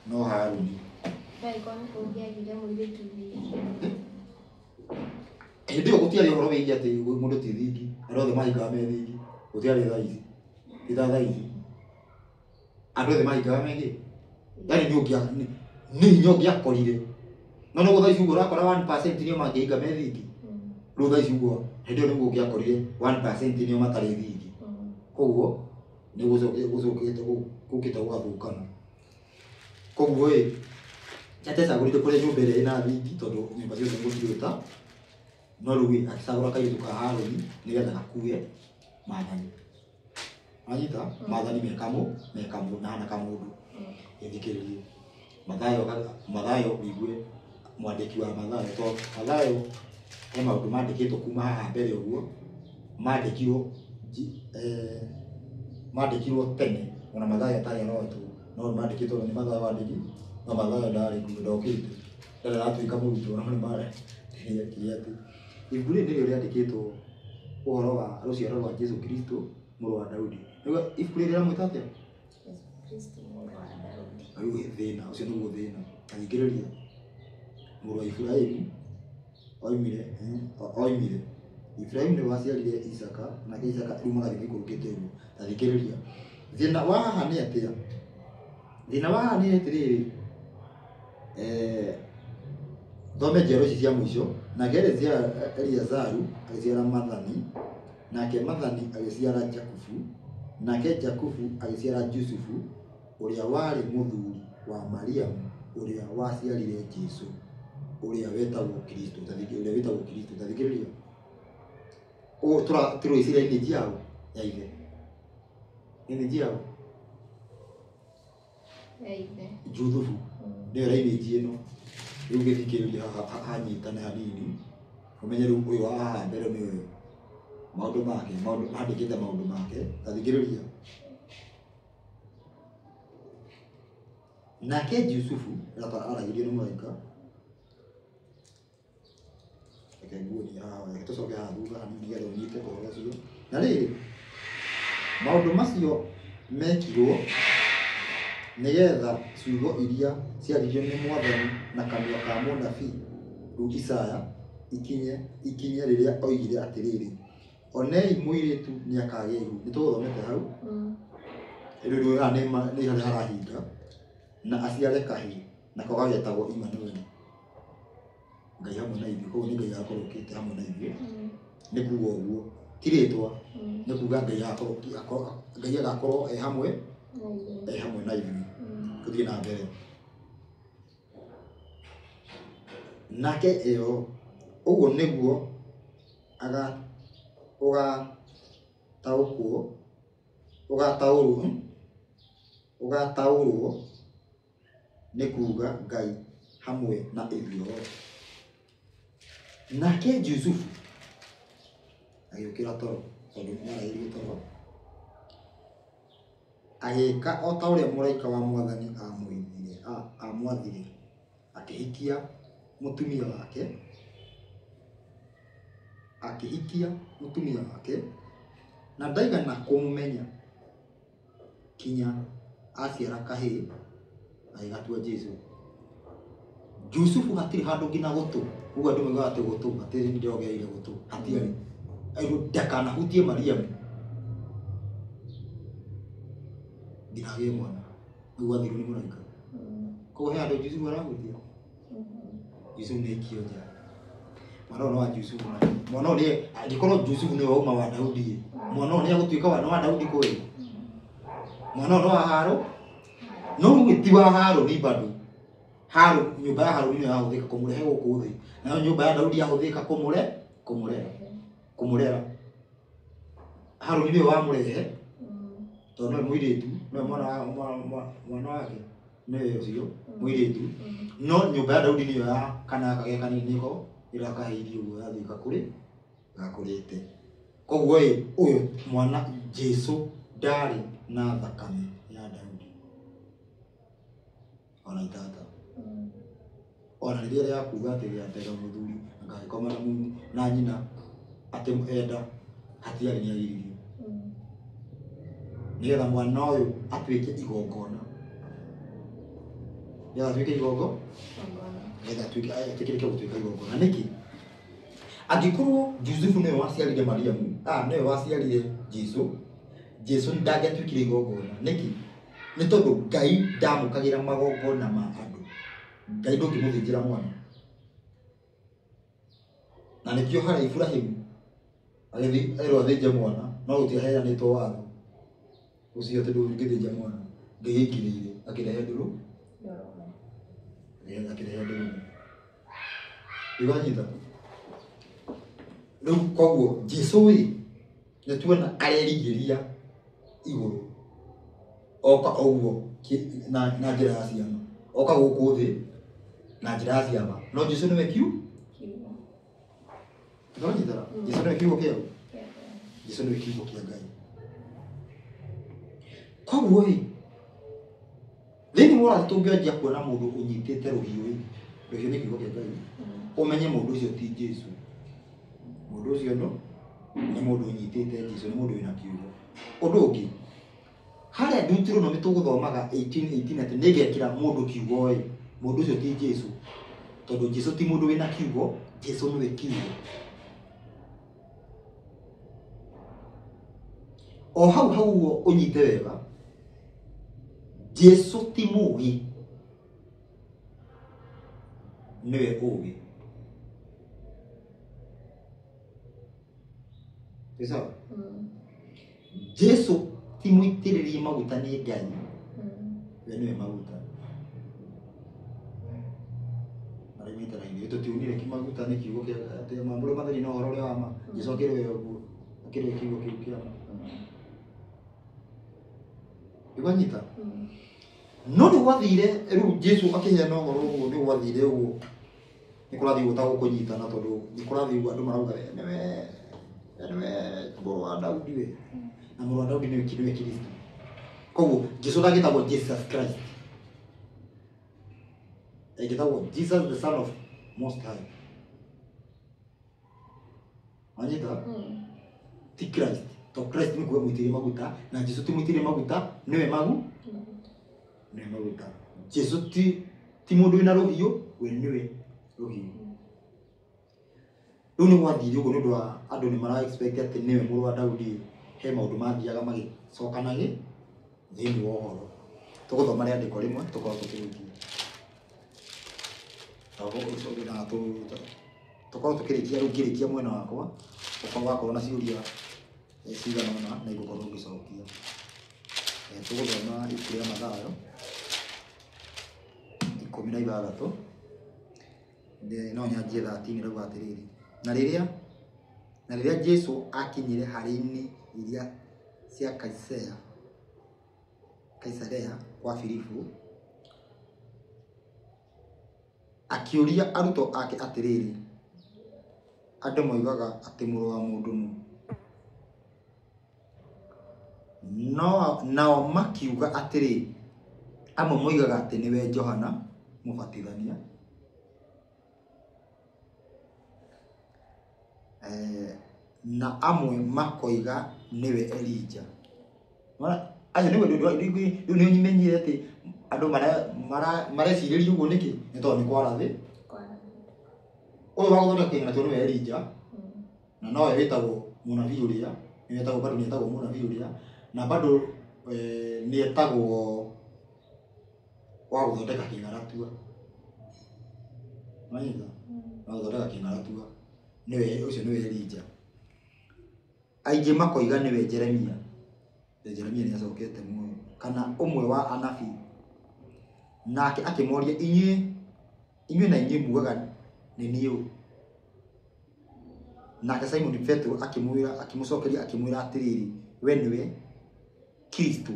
no Haruni hĩndĩ ĩyo gũtiarĩ ũhoro wĩgiĩ atĩ mũndũ ti thingi andũ othe mahingaga me thingi gũtiarĩ thaa ici ti ta thaa ici andũ othe mahingaga me kĩ yani nĩ hinya ũngĩakorire no nĩguo thaa ici ũguo ũrakora 1% nĩo mangĩhinga me thingi rĩu thaa ici ũguo hĩndĩ ĩyo nĩguo ũngĩakorire 1% nĩo matarĩ thingi koguo nĩ gũcokete gũkĩte gũgathũkana koguo ĩ atecagũrire kũrĩa nyũmba ĩrĩa ĩna thingi tondũ nyũmba ciothe gũtirĩ ũta no rĩu ĩ agĩcagũra kairĩtu ka Haruni nĩgetha gakue maathani wanyita maathani mekamũ na hana kamũndũ gĩthikĩrĩrie Mathayo wĩigue mwandĩki wa Mathayo to Mathayo he maũndũ mandĩkĩtwo kuma haha mbere ũguo mandĩkirwo tene ona Mathayo atarĩ aroetwo no mandĩkĩtwo nĩ Mathayo wandĩki no Mathayo ndarĩ kuo ndokĩte ndarĩ aratuĩka mũrutwo no nĩ kĩrĩa atĩ ibuku rĩrĩ nĩrĩo rĩandĩkĩtwo ũhoro wa rũciaro rwa Jesu Kristo mũrũ wa Daudi nĩguo ibuku rĩrĩ rĩramwĩta atĩa Jesu Kristo mũrũ wa Daudi rĩu thĩna ũcio nĩguo thĩna athikĩrĩria mũrũ wa Iburahĩmu oimire Iburahĩmu nĩwe waciarire Isaka nake Isaka rĩu magathiĩ maikũrũkĩte ũguo athikĩrĩria thĩna wa haha nĩ atĩa Thĩna wa haha nĩ atĩrĩrĩ, thome njiaro ici cia mũico. Nake Eliazaru agĩciara Mathani, nake Mathani agĩciara Jakubu, nake Jakubu agĩciara Jusufu, ũrĩa warĩ mũthuri wa Mariamu, ũrĩa waciarire Jesũ, ũrĩa wetagwo Kristo. Ũrĩa wĩtagwo Kristo. Ta thikĩrĩria, ũũ tũrwĩciria lineage yao ya ithe, lineage yao Ya ithe. Juthubu nĩyo lineage ĩno. Rĩu gĩthikĩrĩria haha hanyitane hanini, ũmenye rĩu ũyũ wa haha mbere nĩwe maũndũ make, maũndũ andĩkĩte maũndũ make. Ta thikĩrĩria, nake Jusufu aragĩrio nĩ mũraika. Reke nguonie haha, reke tũcoke haha thutha hanini nĩgetha ũnyite ũhoro ũcio. Na rĩrĩ, maũndũ macio mekirwo nĩgetha ciugo iria ciaririo nĩ Mwathani na kanua ka mũnabii rĩu Isaya ikinye rĩrĩa oigire atĩrĩrĩ, onei mũirĩtu nĩakagĩa ihu. Nĩtũgũthomete hau. Rĩu haha nĩ harĩa harahinga, na aciare kahĩĩ, nako gagetagwo Imanueli, Ngai hamwe na ithuĩ. Koguo nĩ Ngai agakorwo okĩte hamwe na ithuĩ. Nĩ kuga ũguo ti rĩtwa, nĩ kuga Ngai agakorwo e hamwe, e hamwe na ithuĩ. Tũthiĩ na mbere. Nake ĩyo ũguo nĩguo ũgataũkwo ũgataũrwo ũgataũrwo nĩ kuga Ngai hamwe na ithuĩ. Nake Jusufu agĩũkĩra toro, tondũ nĩaragĩrio toro, agĩka o ta ũrĩa mũraika wa Mwathani amwathire, akĩhikia mũtumia wake, na ndaigana kũmũmenya kinya aciara kahĩĩ, agĩgatua Jesũ. Jusufu hatirĩ handũ nginya gũtũ, ũguo andũ moigaga atĩ gũtũ, hatirĩ nĩndĩrongereire gũtũ, hatiarĩ. Airwo ndakanahutie Mariamu nginya agĩe mwana, nĩguo athirwo nĩ mũraika. Koguo he handũ Jusufu arahutia. Jusufu nĩ aikio nja. Mwana ũyũ nĩ wa Jusufu. Mwana ũyũ nĩ angĩkorwo Jusufu nĩwe wauma wa Daudi, mwana ũyũ nĩ agũtuĩka wa Daudi kweli? Mwana ũyũ nĩ wa Harũ, no rĩu ti wa Harũni bado. Harũ, nyũmba ya Harũni nĩyo yahũthĩka kũmũrehe gũkũ thĩ, nayo nyũmba ya Daudi yahũthĩka kũmũrera. Harũni nĩwe wamũrehe, tondũ nĩwe mũirĩtu, nĩwe mwana wake, nĩwe ũcio mũirĩtu. No nyũmba ya Daudi nĩyo ya kana gaka ge kanini nĩko ĩrakahĩirie ũguo yathiĩ gakũrĩte. Koguo ĩ, ũyũ mwana Jesũ ndarĩ na thakame ya Daudi ona itata. Ona rĩrĩa rĩa kuga atĩ gĩatega mũthuri angagĩkoma na nyina atĩ enda, hatiarĩ nĩagiririo. Nĩgetha mwana ũyũ atuĩke igongona, nĩgetha atuĩke igongona, nĩgetha atuĩke gũtuĩka igongona. Nĩkĩ? Angĩkorwo Jusufu nĩwe waciarire Mariamu, nĩwe waciarire Jesũ, Jesũ ndangĩatuĩkire igongona. Nĩkĩ? Nĩ tondũ Ngai ndamũkagĩra magongona ma andũ. Ngai ndũngĩmũthĩnjĩra mwana. Na nĩkĩo harĩa Iburahĩmu agĩthiĩ erwo athĩnje mwana, no gũtiaheanĩtwo watho ũcio atĩ ndũngĩthĩnja mwana. Ngai aingĩrĩire akĩrehe akĩrehe ndũrũme. Nĩwanyita? Rĩu koguo Jesũ ĩ, nĩtuona arerigĩria igũrũ, oka ũguo na njĩra ya ciama, oka gũkũ thĩ na njĩra ya ciama, no Jesũ nĩwe kiugo. Nĩwanyita? Jesũ nĩwe kiugo kĩa Jesũ nĩwe kiugo kĩa Ngai. Koguo ĩ, thĩinĩ wa ũrathi tũngĩanjia kuona mũndũ ũnyitĩte rũhiũ ĩ, rũhiũ nĩ kiugo kĩa Ngai, ũmenye mũndũ ũcio ti Jesũ. Mũndũ ũcio no nĩ mũndũ ũnyitĩte Jesũ, nĩ mũndũ wĩna kiugo. Ũndũ ũngĩ, harĩa Deuteronomy tũgũthomaga 18:18 atĩ nĩngekĩra mũndũ kiugo ĩ, mũndũ ũcio ti Jesũ, tondũ Jesũ ti mũndũ wĩna kiugo, Jesũ nĩwe kiugo. O hau hau ũguo ũnyite wega, Jesu ti mũũgĩ nĩwe ũũgĩ. Sawa? Jesu ti mũitĩrĩrie maguta nĩ Ngai, we nĩwe maguta. Arĩa maitanagia tũtiunire kĩmaguta nĩ kiugo kĩa atĩ mambũra matheri na ũhoro ũrĩa wa ma. Jesu akĩrĩ we ũguo, akĩrĩ we kiugo kĩu kĩa ma. Nĩwanyita? No nĩ gwathire rĩu Jesu akĩheana ũhoro ũguo nĩ gwathire ũguo nĩ kũrathiĩ ũguo ta gũkũnyitana tondũ nĩ kũrathiĩ ũguo andũ marauga we nĩwe nĩwe mũrũ wa Daudi we na mũrũ wa Daudi nĩwe nĩwe Kristo. Koguo Jesu ndangĩtagwo Jesus Christ, angĩtagwo Jesus the son of Most High. Wanyita? Ti Christ to Christ nĩ kuga mũitĩrĩrie maguta na Jesu ti mũitĩrĩrie maguta nĩwe magu nĩwe maguta. Jesu ti mũndũ wĩna rũhiũ we nĩwe rũhiũ. Rĩu nĩ gwathire ũguo nĩ ũndũ wa andũ nĩ mara expect atĩ nĩwe mũrũ wa Daudi he maũndũ mathiaga magĩcokanagĩ thĩinĩ wa ũhoro. Tũgũthoma rĩandĩko rĩmwe tũkorwo tũkĩrĩkia. Tũkorwo tũkĩrĩkia rĩu ngĩrĩkia mwena wakwa ũkorwo wakorwo na ciũria cigana ũna na igũkorwo ngĩcokia. Tũgũthoma ibuku rĩa Mathayo 16 no nyanjie 13 rauga atĩrĩrĩ, na rĩrĩa Jesu akinyire harĩ-inĩ iria cia Kaisarea kwa Filipu, akĩũria arutwo ake atĩrĩrĩ, andũ moigaga atĩ mũrũ wa mũndũ nũ? Nao makiuga atĩrĩ, amwe moigaga atĩ nĩwe Johana Mũbatithania, na amwe makoiga nĩwe Elija. Acio nĩguo rĩu nĩ menyire atĩ andũ marecirĩria ũguo nĩkĩ? Nĩ tondũ nĩ kwarathĩ. Ũyũ wa gũthondeka kĩng'ang'a nĩwe Elija, na nowe wĩtagwo mũnabii ũrĩa, nĩwe bado nĩetagwo mũnabii ũrĩa, na bado nĩetagwo wa gũthondeka kĩng'aratua. Wanyita? Wa gũthondeka kĩng'aratua. Nĩwe ũcio nĩwe Elija. Aingĩ makoiga nĩwe Jeremia. Jeremia nĩacokete muoyo kana ũmwe wa anabii. Nake akĩmoria, inyuĩ na inyuĩ mugaga nĩ niĩ ũ? Nake Simoni Petero akĩmũcokeria akĩmwĩra atĩrĩrĩ, we nĩwe Kristo,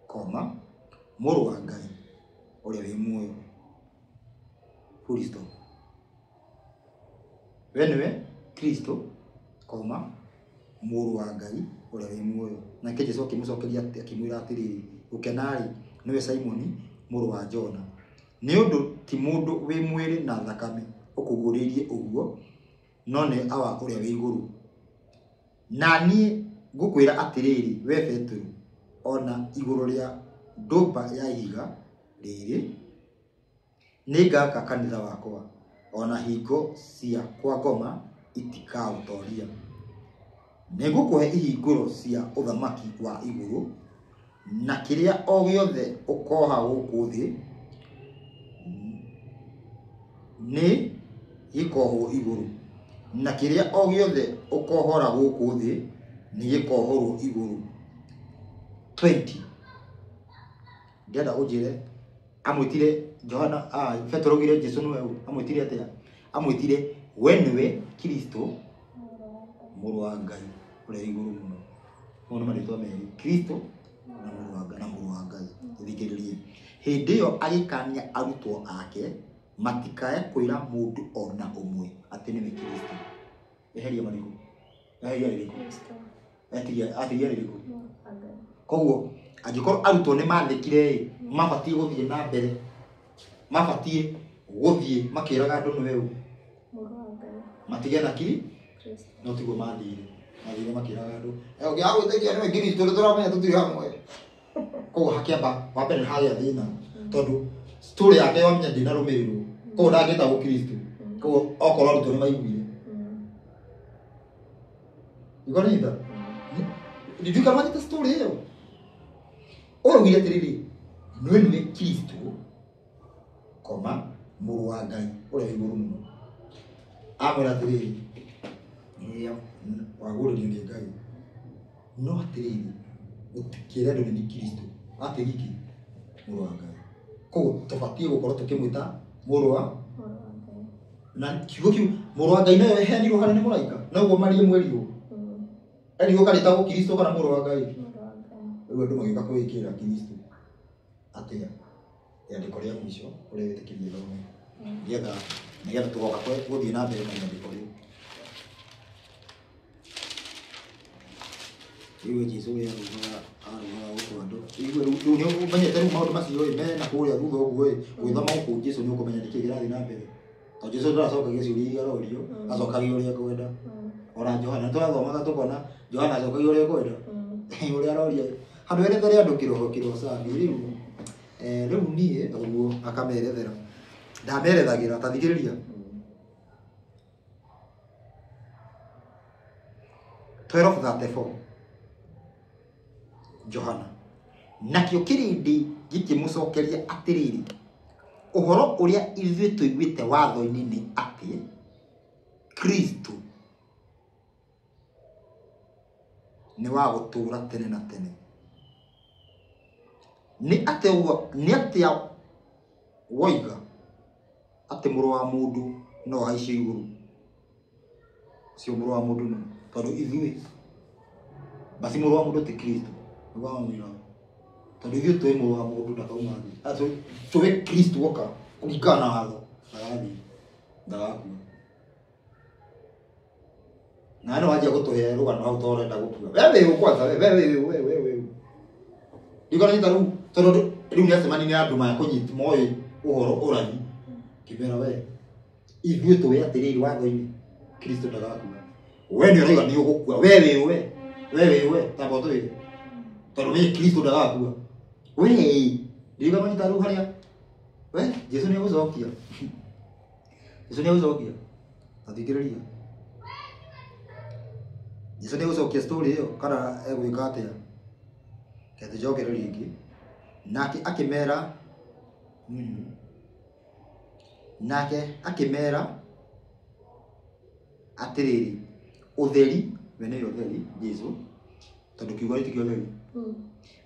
koma mũrũ wa Ngai ũrĩa wĩ muoyo. Full stop. We nĩwe Kristo, koma mũrũ wa Ngai ũrĩa wĩ muoyo. Nake Jesu akĩmũcokeria akĩmwĩra atĩrĩrĩ, gũkena-rĩ nĩwe Simoni mũrũ wa Jona, nĩ ũndũ ti mũndũ wĩ mwĩrĩ na thakame ũkũguũrĩirie ũguo, no nĩ Awa ũrĩa wĩ igũrũ. Na niĩ ngũkwĩra atĩrĩrĩ, we Petero, ona igũrũ rĩa ndũmba ya ihiga rĩrĩ nĩngaka kanitha wakwa, ona hingo cia kwa ngoma itikaũtoria. Nĩngũkũhe ihingũro cia ũthamaki wa igũrũ, na kĩrĩa o gĩothe ũkoha gũkũ thĩ nĩ gĩkohwo igũrũ, na kĩrĩa o gĩothe ũkohora gũkũ thĩ nĩ gĩkohorwo igũrũ. 20. Ndĩrenda ũnjĩre amwĩtire Johana, Petero augire Jesu nĩwe ũ? Amwĩtire atĩa? Amwĩtire we nĩwe Kristo mũrũ wa Ngai ũrĩa wĩ igũrũ mũno. Mau nĩ marĩtwa merĩ, Kristo na mũrũ wa Ngai, na mũrũ wa Ngai. Thikĩrĩrie. Hĩndĩ ĩyo agĩkania arutwo ake matikae kwĩra mũndũ ona ũmwe atĩ nĩwe Kristo. Eheria marĩkũ? Eheria rĩrĩkũ? Atigia rĩrĩkũ? Koguo angĩkorwo arutwo nĩ mathĩkire ĩ, mabatiĩ gũthiĩ na mbere, mabatiĩ gũthiĩ makĩraga andũ nĩwe ũ, matige na kiri, no tiguo mathire, mathire makĩraga andũ ũngĩaga gwĩtĩkia nĩwe Kristo nĩ tũramenya tũtirĩ hamwe. Koguo hakĩamba wa mbere hagĩa thĩna tondũ story yake wamenya ndĩnarũmĩrĩrwo, koguo ndangĩtagwo Kristo. Koguo okorwo arutwo nĩ maiguire Ikonita? Ndiũĩ kana wanyita story ĩyo. Ũraugire atĩrĩrĩ, Nĩwe nĩwe Kristo koma mũrũ wa Ngai ũrĩa wĩ igũrũ mũno. Amwĩra atĩrĩrĩ, wagũrĩrio nĩ Ngai, no atĩrĩrĩ ũtikĩre andũ nĩ Kristo atĩ giki mũrũ wa Ngai. Koguo tũbatiĩ gũkorwo tũkĩmwĩta mũrũ wa na kiugo kiu mũrũ wa Ngai nayo ĩheanirwo harĩa nĩ mũraika noguo Maria mwerirwo erirwo karĩtagwo Kristo kana mũrũ wa Ngai. Rĩu andũ magĩũka kwĩĩkĩrĩra Kristo atĩa rĩandĩko rĩa mũico ũrĩa wĩtĩkĩrie thome nĩgetha tũgoka gũthiĩ na mbere na rĩandĩko rĩu. Rĩu Jesũ ũrĩa arũgaga gũkũ andũ rĩu nĩ ũmenyete rĩu maũndũ macio ĩ mena kũrĩa thutha ũguo ĩ ũgĩthoma gũkũ Jesũ nĩ ũkũmenya nĩkĩĩ kĩrathiĩ na mbere tondũ Jesũ ndaracokagia ciũria iria arorio acokagia ũrĩa ekwenda. Ona Johana tũrathomaga tũkona Johana acokagia ũrĩa ekwenda ũrĩa aroria handũ erethere andũ kĩroho kĩroho safi. Rĩu rĩu niĩ ũguo akamerethera ndamerethagĩra ta thikĩrĩria 12:34 Johana nakĩo kĩrĩndĩ gĩkĩmũcokeria atĩrĩrĩ ũhoro ũrĩa ithuĩ tũiguĩte watho-inĩ nĩ atĩ Kristo nĩ wa gũtũũra tene na tene. Nĩ atĩa woiga atĩ mũrũ wa mũndũ no ahaicio igũrũ? Ũcio mũrũ wa mũndũ nũ? Tondũ ithuĩ basi mũrũ wa mũndũ ti Kristo nĩguo wamwĩra tondũ ithuĩ tũĩ mũrũ wa mũndũ ndakauma thĩ, tũĩ Kristo oka kũringana na watho ndagathiĩ ndagakua. Na no wanjia gũtũhe rũgano hau to ũrenda gũkua we wĩ ũ kwanza we wĩ ũ we wĩ ũ ndikona rĩu tondũ rĩu nĩ acemania na andũ makũnyiti moĩ ũhoro ũrathi kĩmera we ithuĩ tũĩ atĩrĩrĩ watho-inĩ Kristo ndagakua we nĩ ũrauga nĩ ũgũkua we wĩ ũ we wĩ ũ we tamba ũtwĩre tondũ nĩ Kristo ndagakua we ndiuga manyita rĩu harĩa we Jesu nĩ egũcokia Jesu nĩ egũcokia tathikĩrĩria Jesu nĩ egũcokia story ĩyo kana egwĩka atĩa reke tũcokere rĩngĩ. Nake akĩmera nake akĩmera atĩrĩrĩ ũtheri we nĩwe ũtheri Jesu tondũ kiugo nĩ tikĩo ũtheri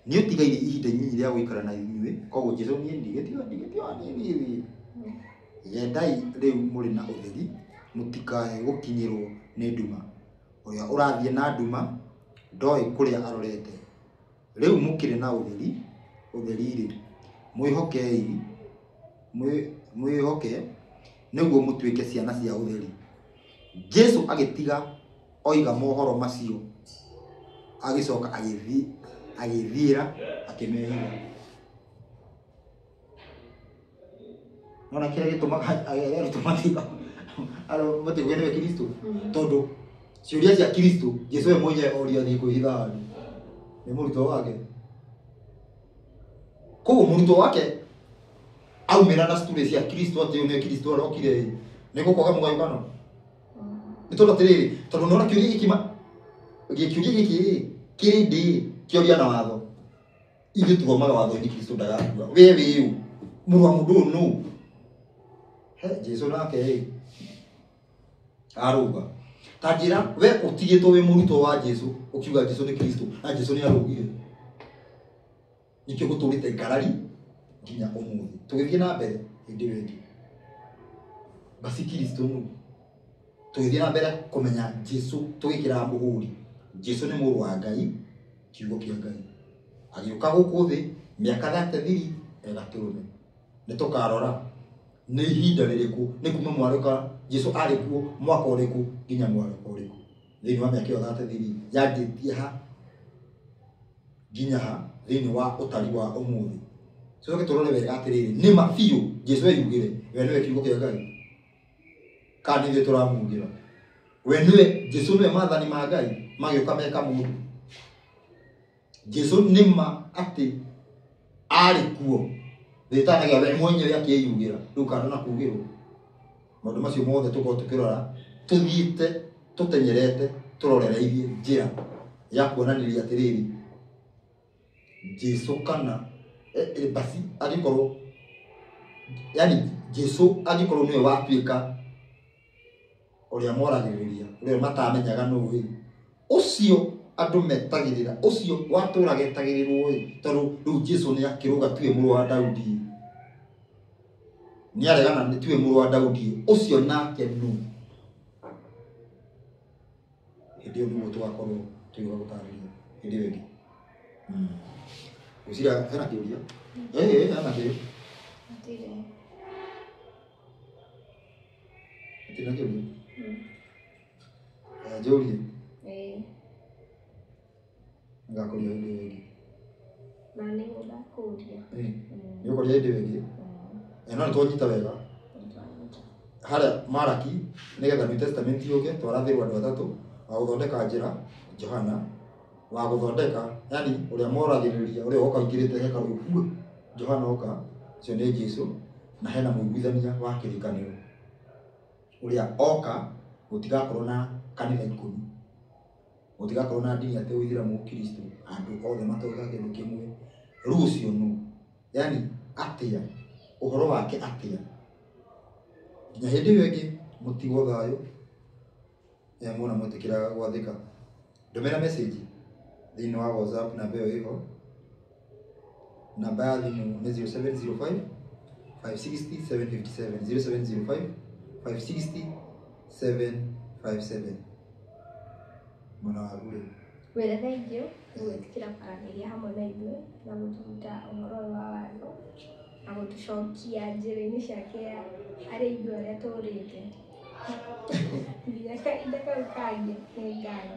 nĩ ũtigaire ihinda inyinyi rĩa gũikara na inyuĩ koguo Jesu niĩ ndigĩtio niĩ gendai rĩu mũrĩ na ũtheri mũtikae gũkinyĩrwo nĩ nduma ũrĩa ũrathiĩ na nduma ndoĩ kũrĩa arorete rĩu mũkĩrĩ na ũtheri ũtheri-rĩ mwĩhokei mwĩhoke nĩguo mũtuĩke ciana cia ũtheri. Jesu agĩtiga oiga mohoro macio agĩcoka agĩthiĩra akĩmehitha. Nona kĩrĩa gĩtũmaga arutwo matiuge nĩwe Kristo tondũ ciũria cia Kristo Jesu we mwenyewe oria athiĩ kwĩhitha handũ nĩ mũrutwo wake. Koguo mũrutwo wake aumĩra na story cia Kristo atĩ ũyũ nĩwe Kristo arokire ĩ nĩ gũkwaga mũgayũkano nĩ tondũ atĩrĩrĩ tondũ nĩwona kĩũria gĩkĩ kĩũria gĩkĩ kĩrĩndĩ kĩoria na watho ithuĩ tũthomaga watho-inĩ Kristo ndagakua we wĩ ũ mũrũ wa mũndũ ũyũ nũ he Jesu nake ĩ arũga ta njĩra we ũtigĩtwo wĩ mũrutwo wa Jesu ũkiuga Jesu nĩ Kristo na Jesu nĩ arũgire nĩkĩo gũtũrĩte ngarari nginya ũmũthĩ tũgĩthiĩ na mbere hĩndĩ ĩyo ĩngĩ basi Kristo nũ tũgĩthiĩ na mbere kũmenya Jesu tũgĩkĩraga mũhũri Jesu nĩ mũrũ wa Ngai kiugo kĩa Ngai agĩũka gũkũ thĩ mĩaka 33 egatũrũme nĩ tũkarora nĩ ihinda rĩrĩkũ nĩ kuma mwarĩka Jesu arĩ kuo mwaka ũrĩkũ nginya mwaka ũrĩkũ thĩinĩ wa mĩaka ĩyo 33 yanjĩtie ha nginya ha thĩinĩ wa ũtari wa ũmũthĩ. Tũcoke tũrore wega atĩrĩrĩ nĩ ma biũ Jesu eyugĩre we nĩwe kiugo kĩa Ngai kana nĩ ithuĩ tũramugĩra we nĩwe Jesu nĩwe maathani ma Ngai magĩũka meka mũndũ Jesu nĩ ma atĩ arĩ kuo thĩ ĩtanagĩa we mwenyewe akĩyugĩra rĩu kando na kugĩrwo maũndũ macio mothe tũkorwo tũkĩrora tũthiĩte tũtenyerete tũrorereirie njĩra ya kuonanĩria atĩrĩrĩ Jesu kana Basi angĩkorwo yani Jesu angĩkorwo nĩwe watuĩka ũrĩa moragĩrĩria ũrĩa matamenyaga nũ ĩ ũcio andũ metagĩrĩra ũcio watũraga etagĩrĩrwo ĩ tondũ rĩu Jesu nĩ akĩrũga tuwe mũrũ wa Daudi nĩ aregana nĩ tuwe mũrũ wa Daudi ũcio nake nũ hĩndĩ ĩyo nĩguo tũgakorwo tũgĩũka gũtarĩria hĩndĩ ĩyo ĩngĩ. Ngwĩciria hena kĩũria? Hena kĩũria. Hatirĩ. Hatirĩ na kĩũria? Njũrie? Ngakũria hĩndĩ ĩyo ĩngĩ. Na nĩ ngakũria. Nĩ ũkũria hĩndĩ ĩyo ĩngĩ? No nĩ twanyita wega. Harĩa Maraki nĩgetha New Testament yũke twarathĩrwo andũ atatũ wa gũthondeka njĩra Johana wa gũthondeka yani ũrĩa moragĩrĩria ũrĩa woka ũingĩrĩte hekarũ Johana oka ũcio nĩ Jesu na hena mũiguithania wa kĩrĩkanĩro ũrĩa oka gũtigakorwo na kanitha 10 gũtigakorwo na ndini atĩ ũithĩramu Ũkristo andũ othe matoka kĩndũ kĩmwe rĩu ũcio nũ yani atĩa ũhoro wake atĩa nginya hĩndĩ ĩyo ĩngĩ mũtigwo thayũ mwona mwĩtĩkĩra gwathĩka ndũmĩra message thĩinĩ wa WhatsApp namba ĩyo ĩho namba ya thimũ nĩ 0705 560 757 0705 560 757 mwena waku rĩ. Wĩra thank you nĩ gwĩtĩkĩra kwaranĩria hamwe na ithuĩ na gũtũruta ũhoro ũyũ wa watho na gũtũcokia njĩra-inĩ ciake arĩ ithuĩ arĩa tũrĩte nginya kahinda kau kangĩ nĩ ngatho.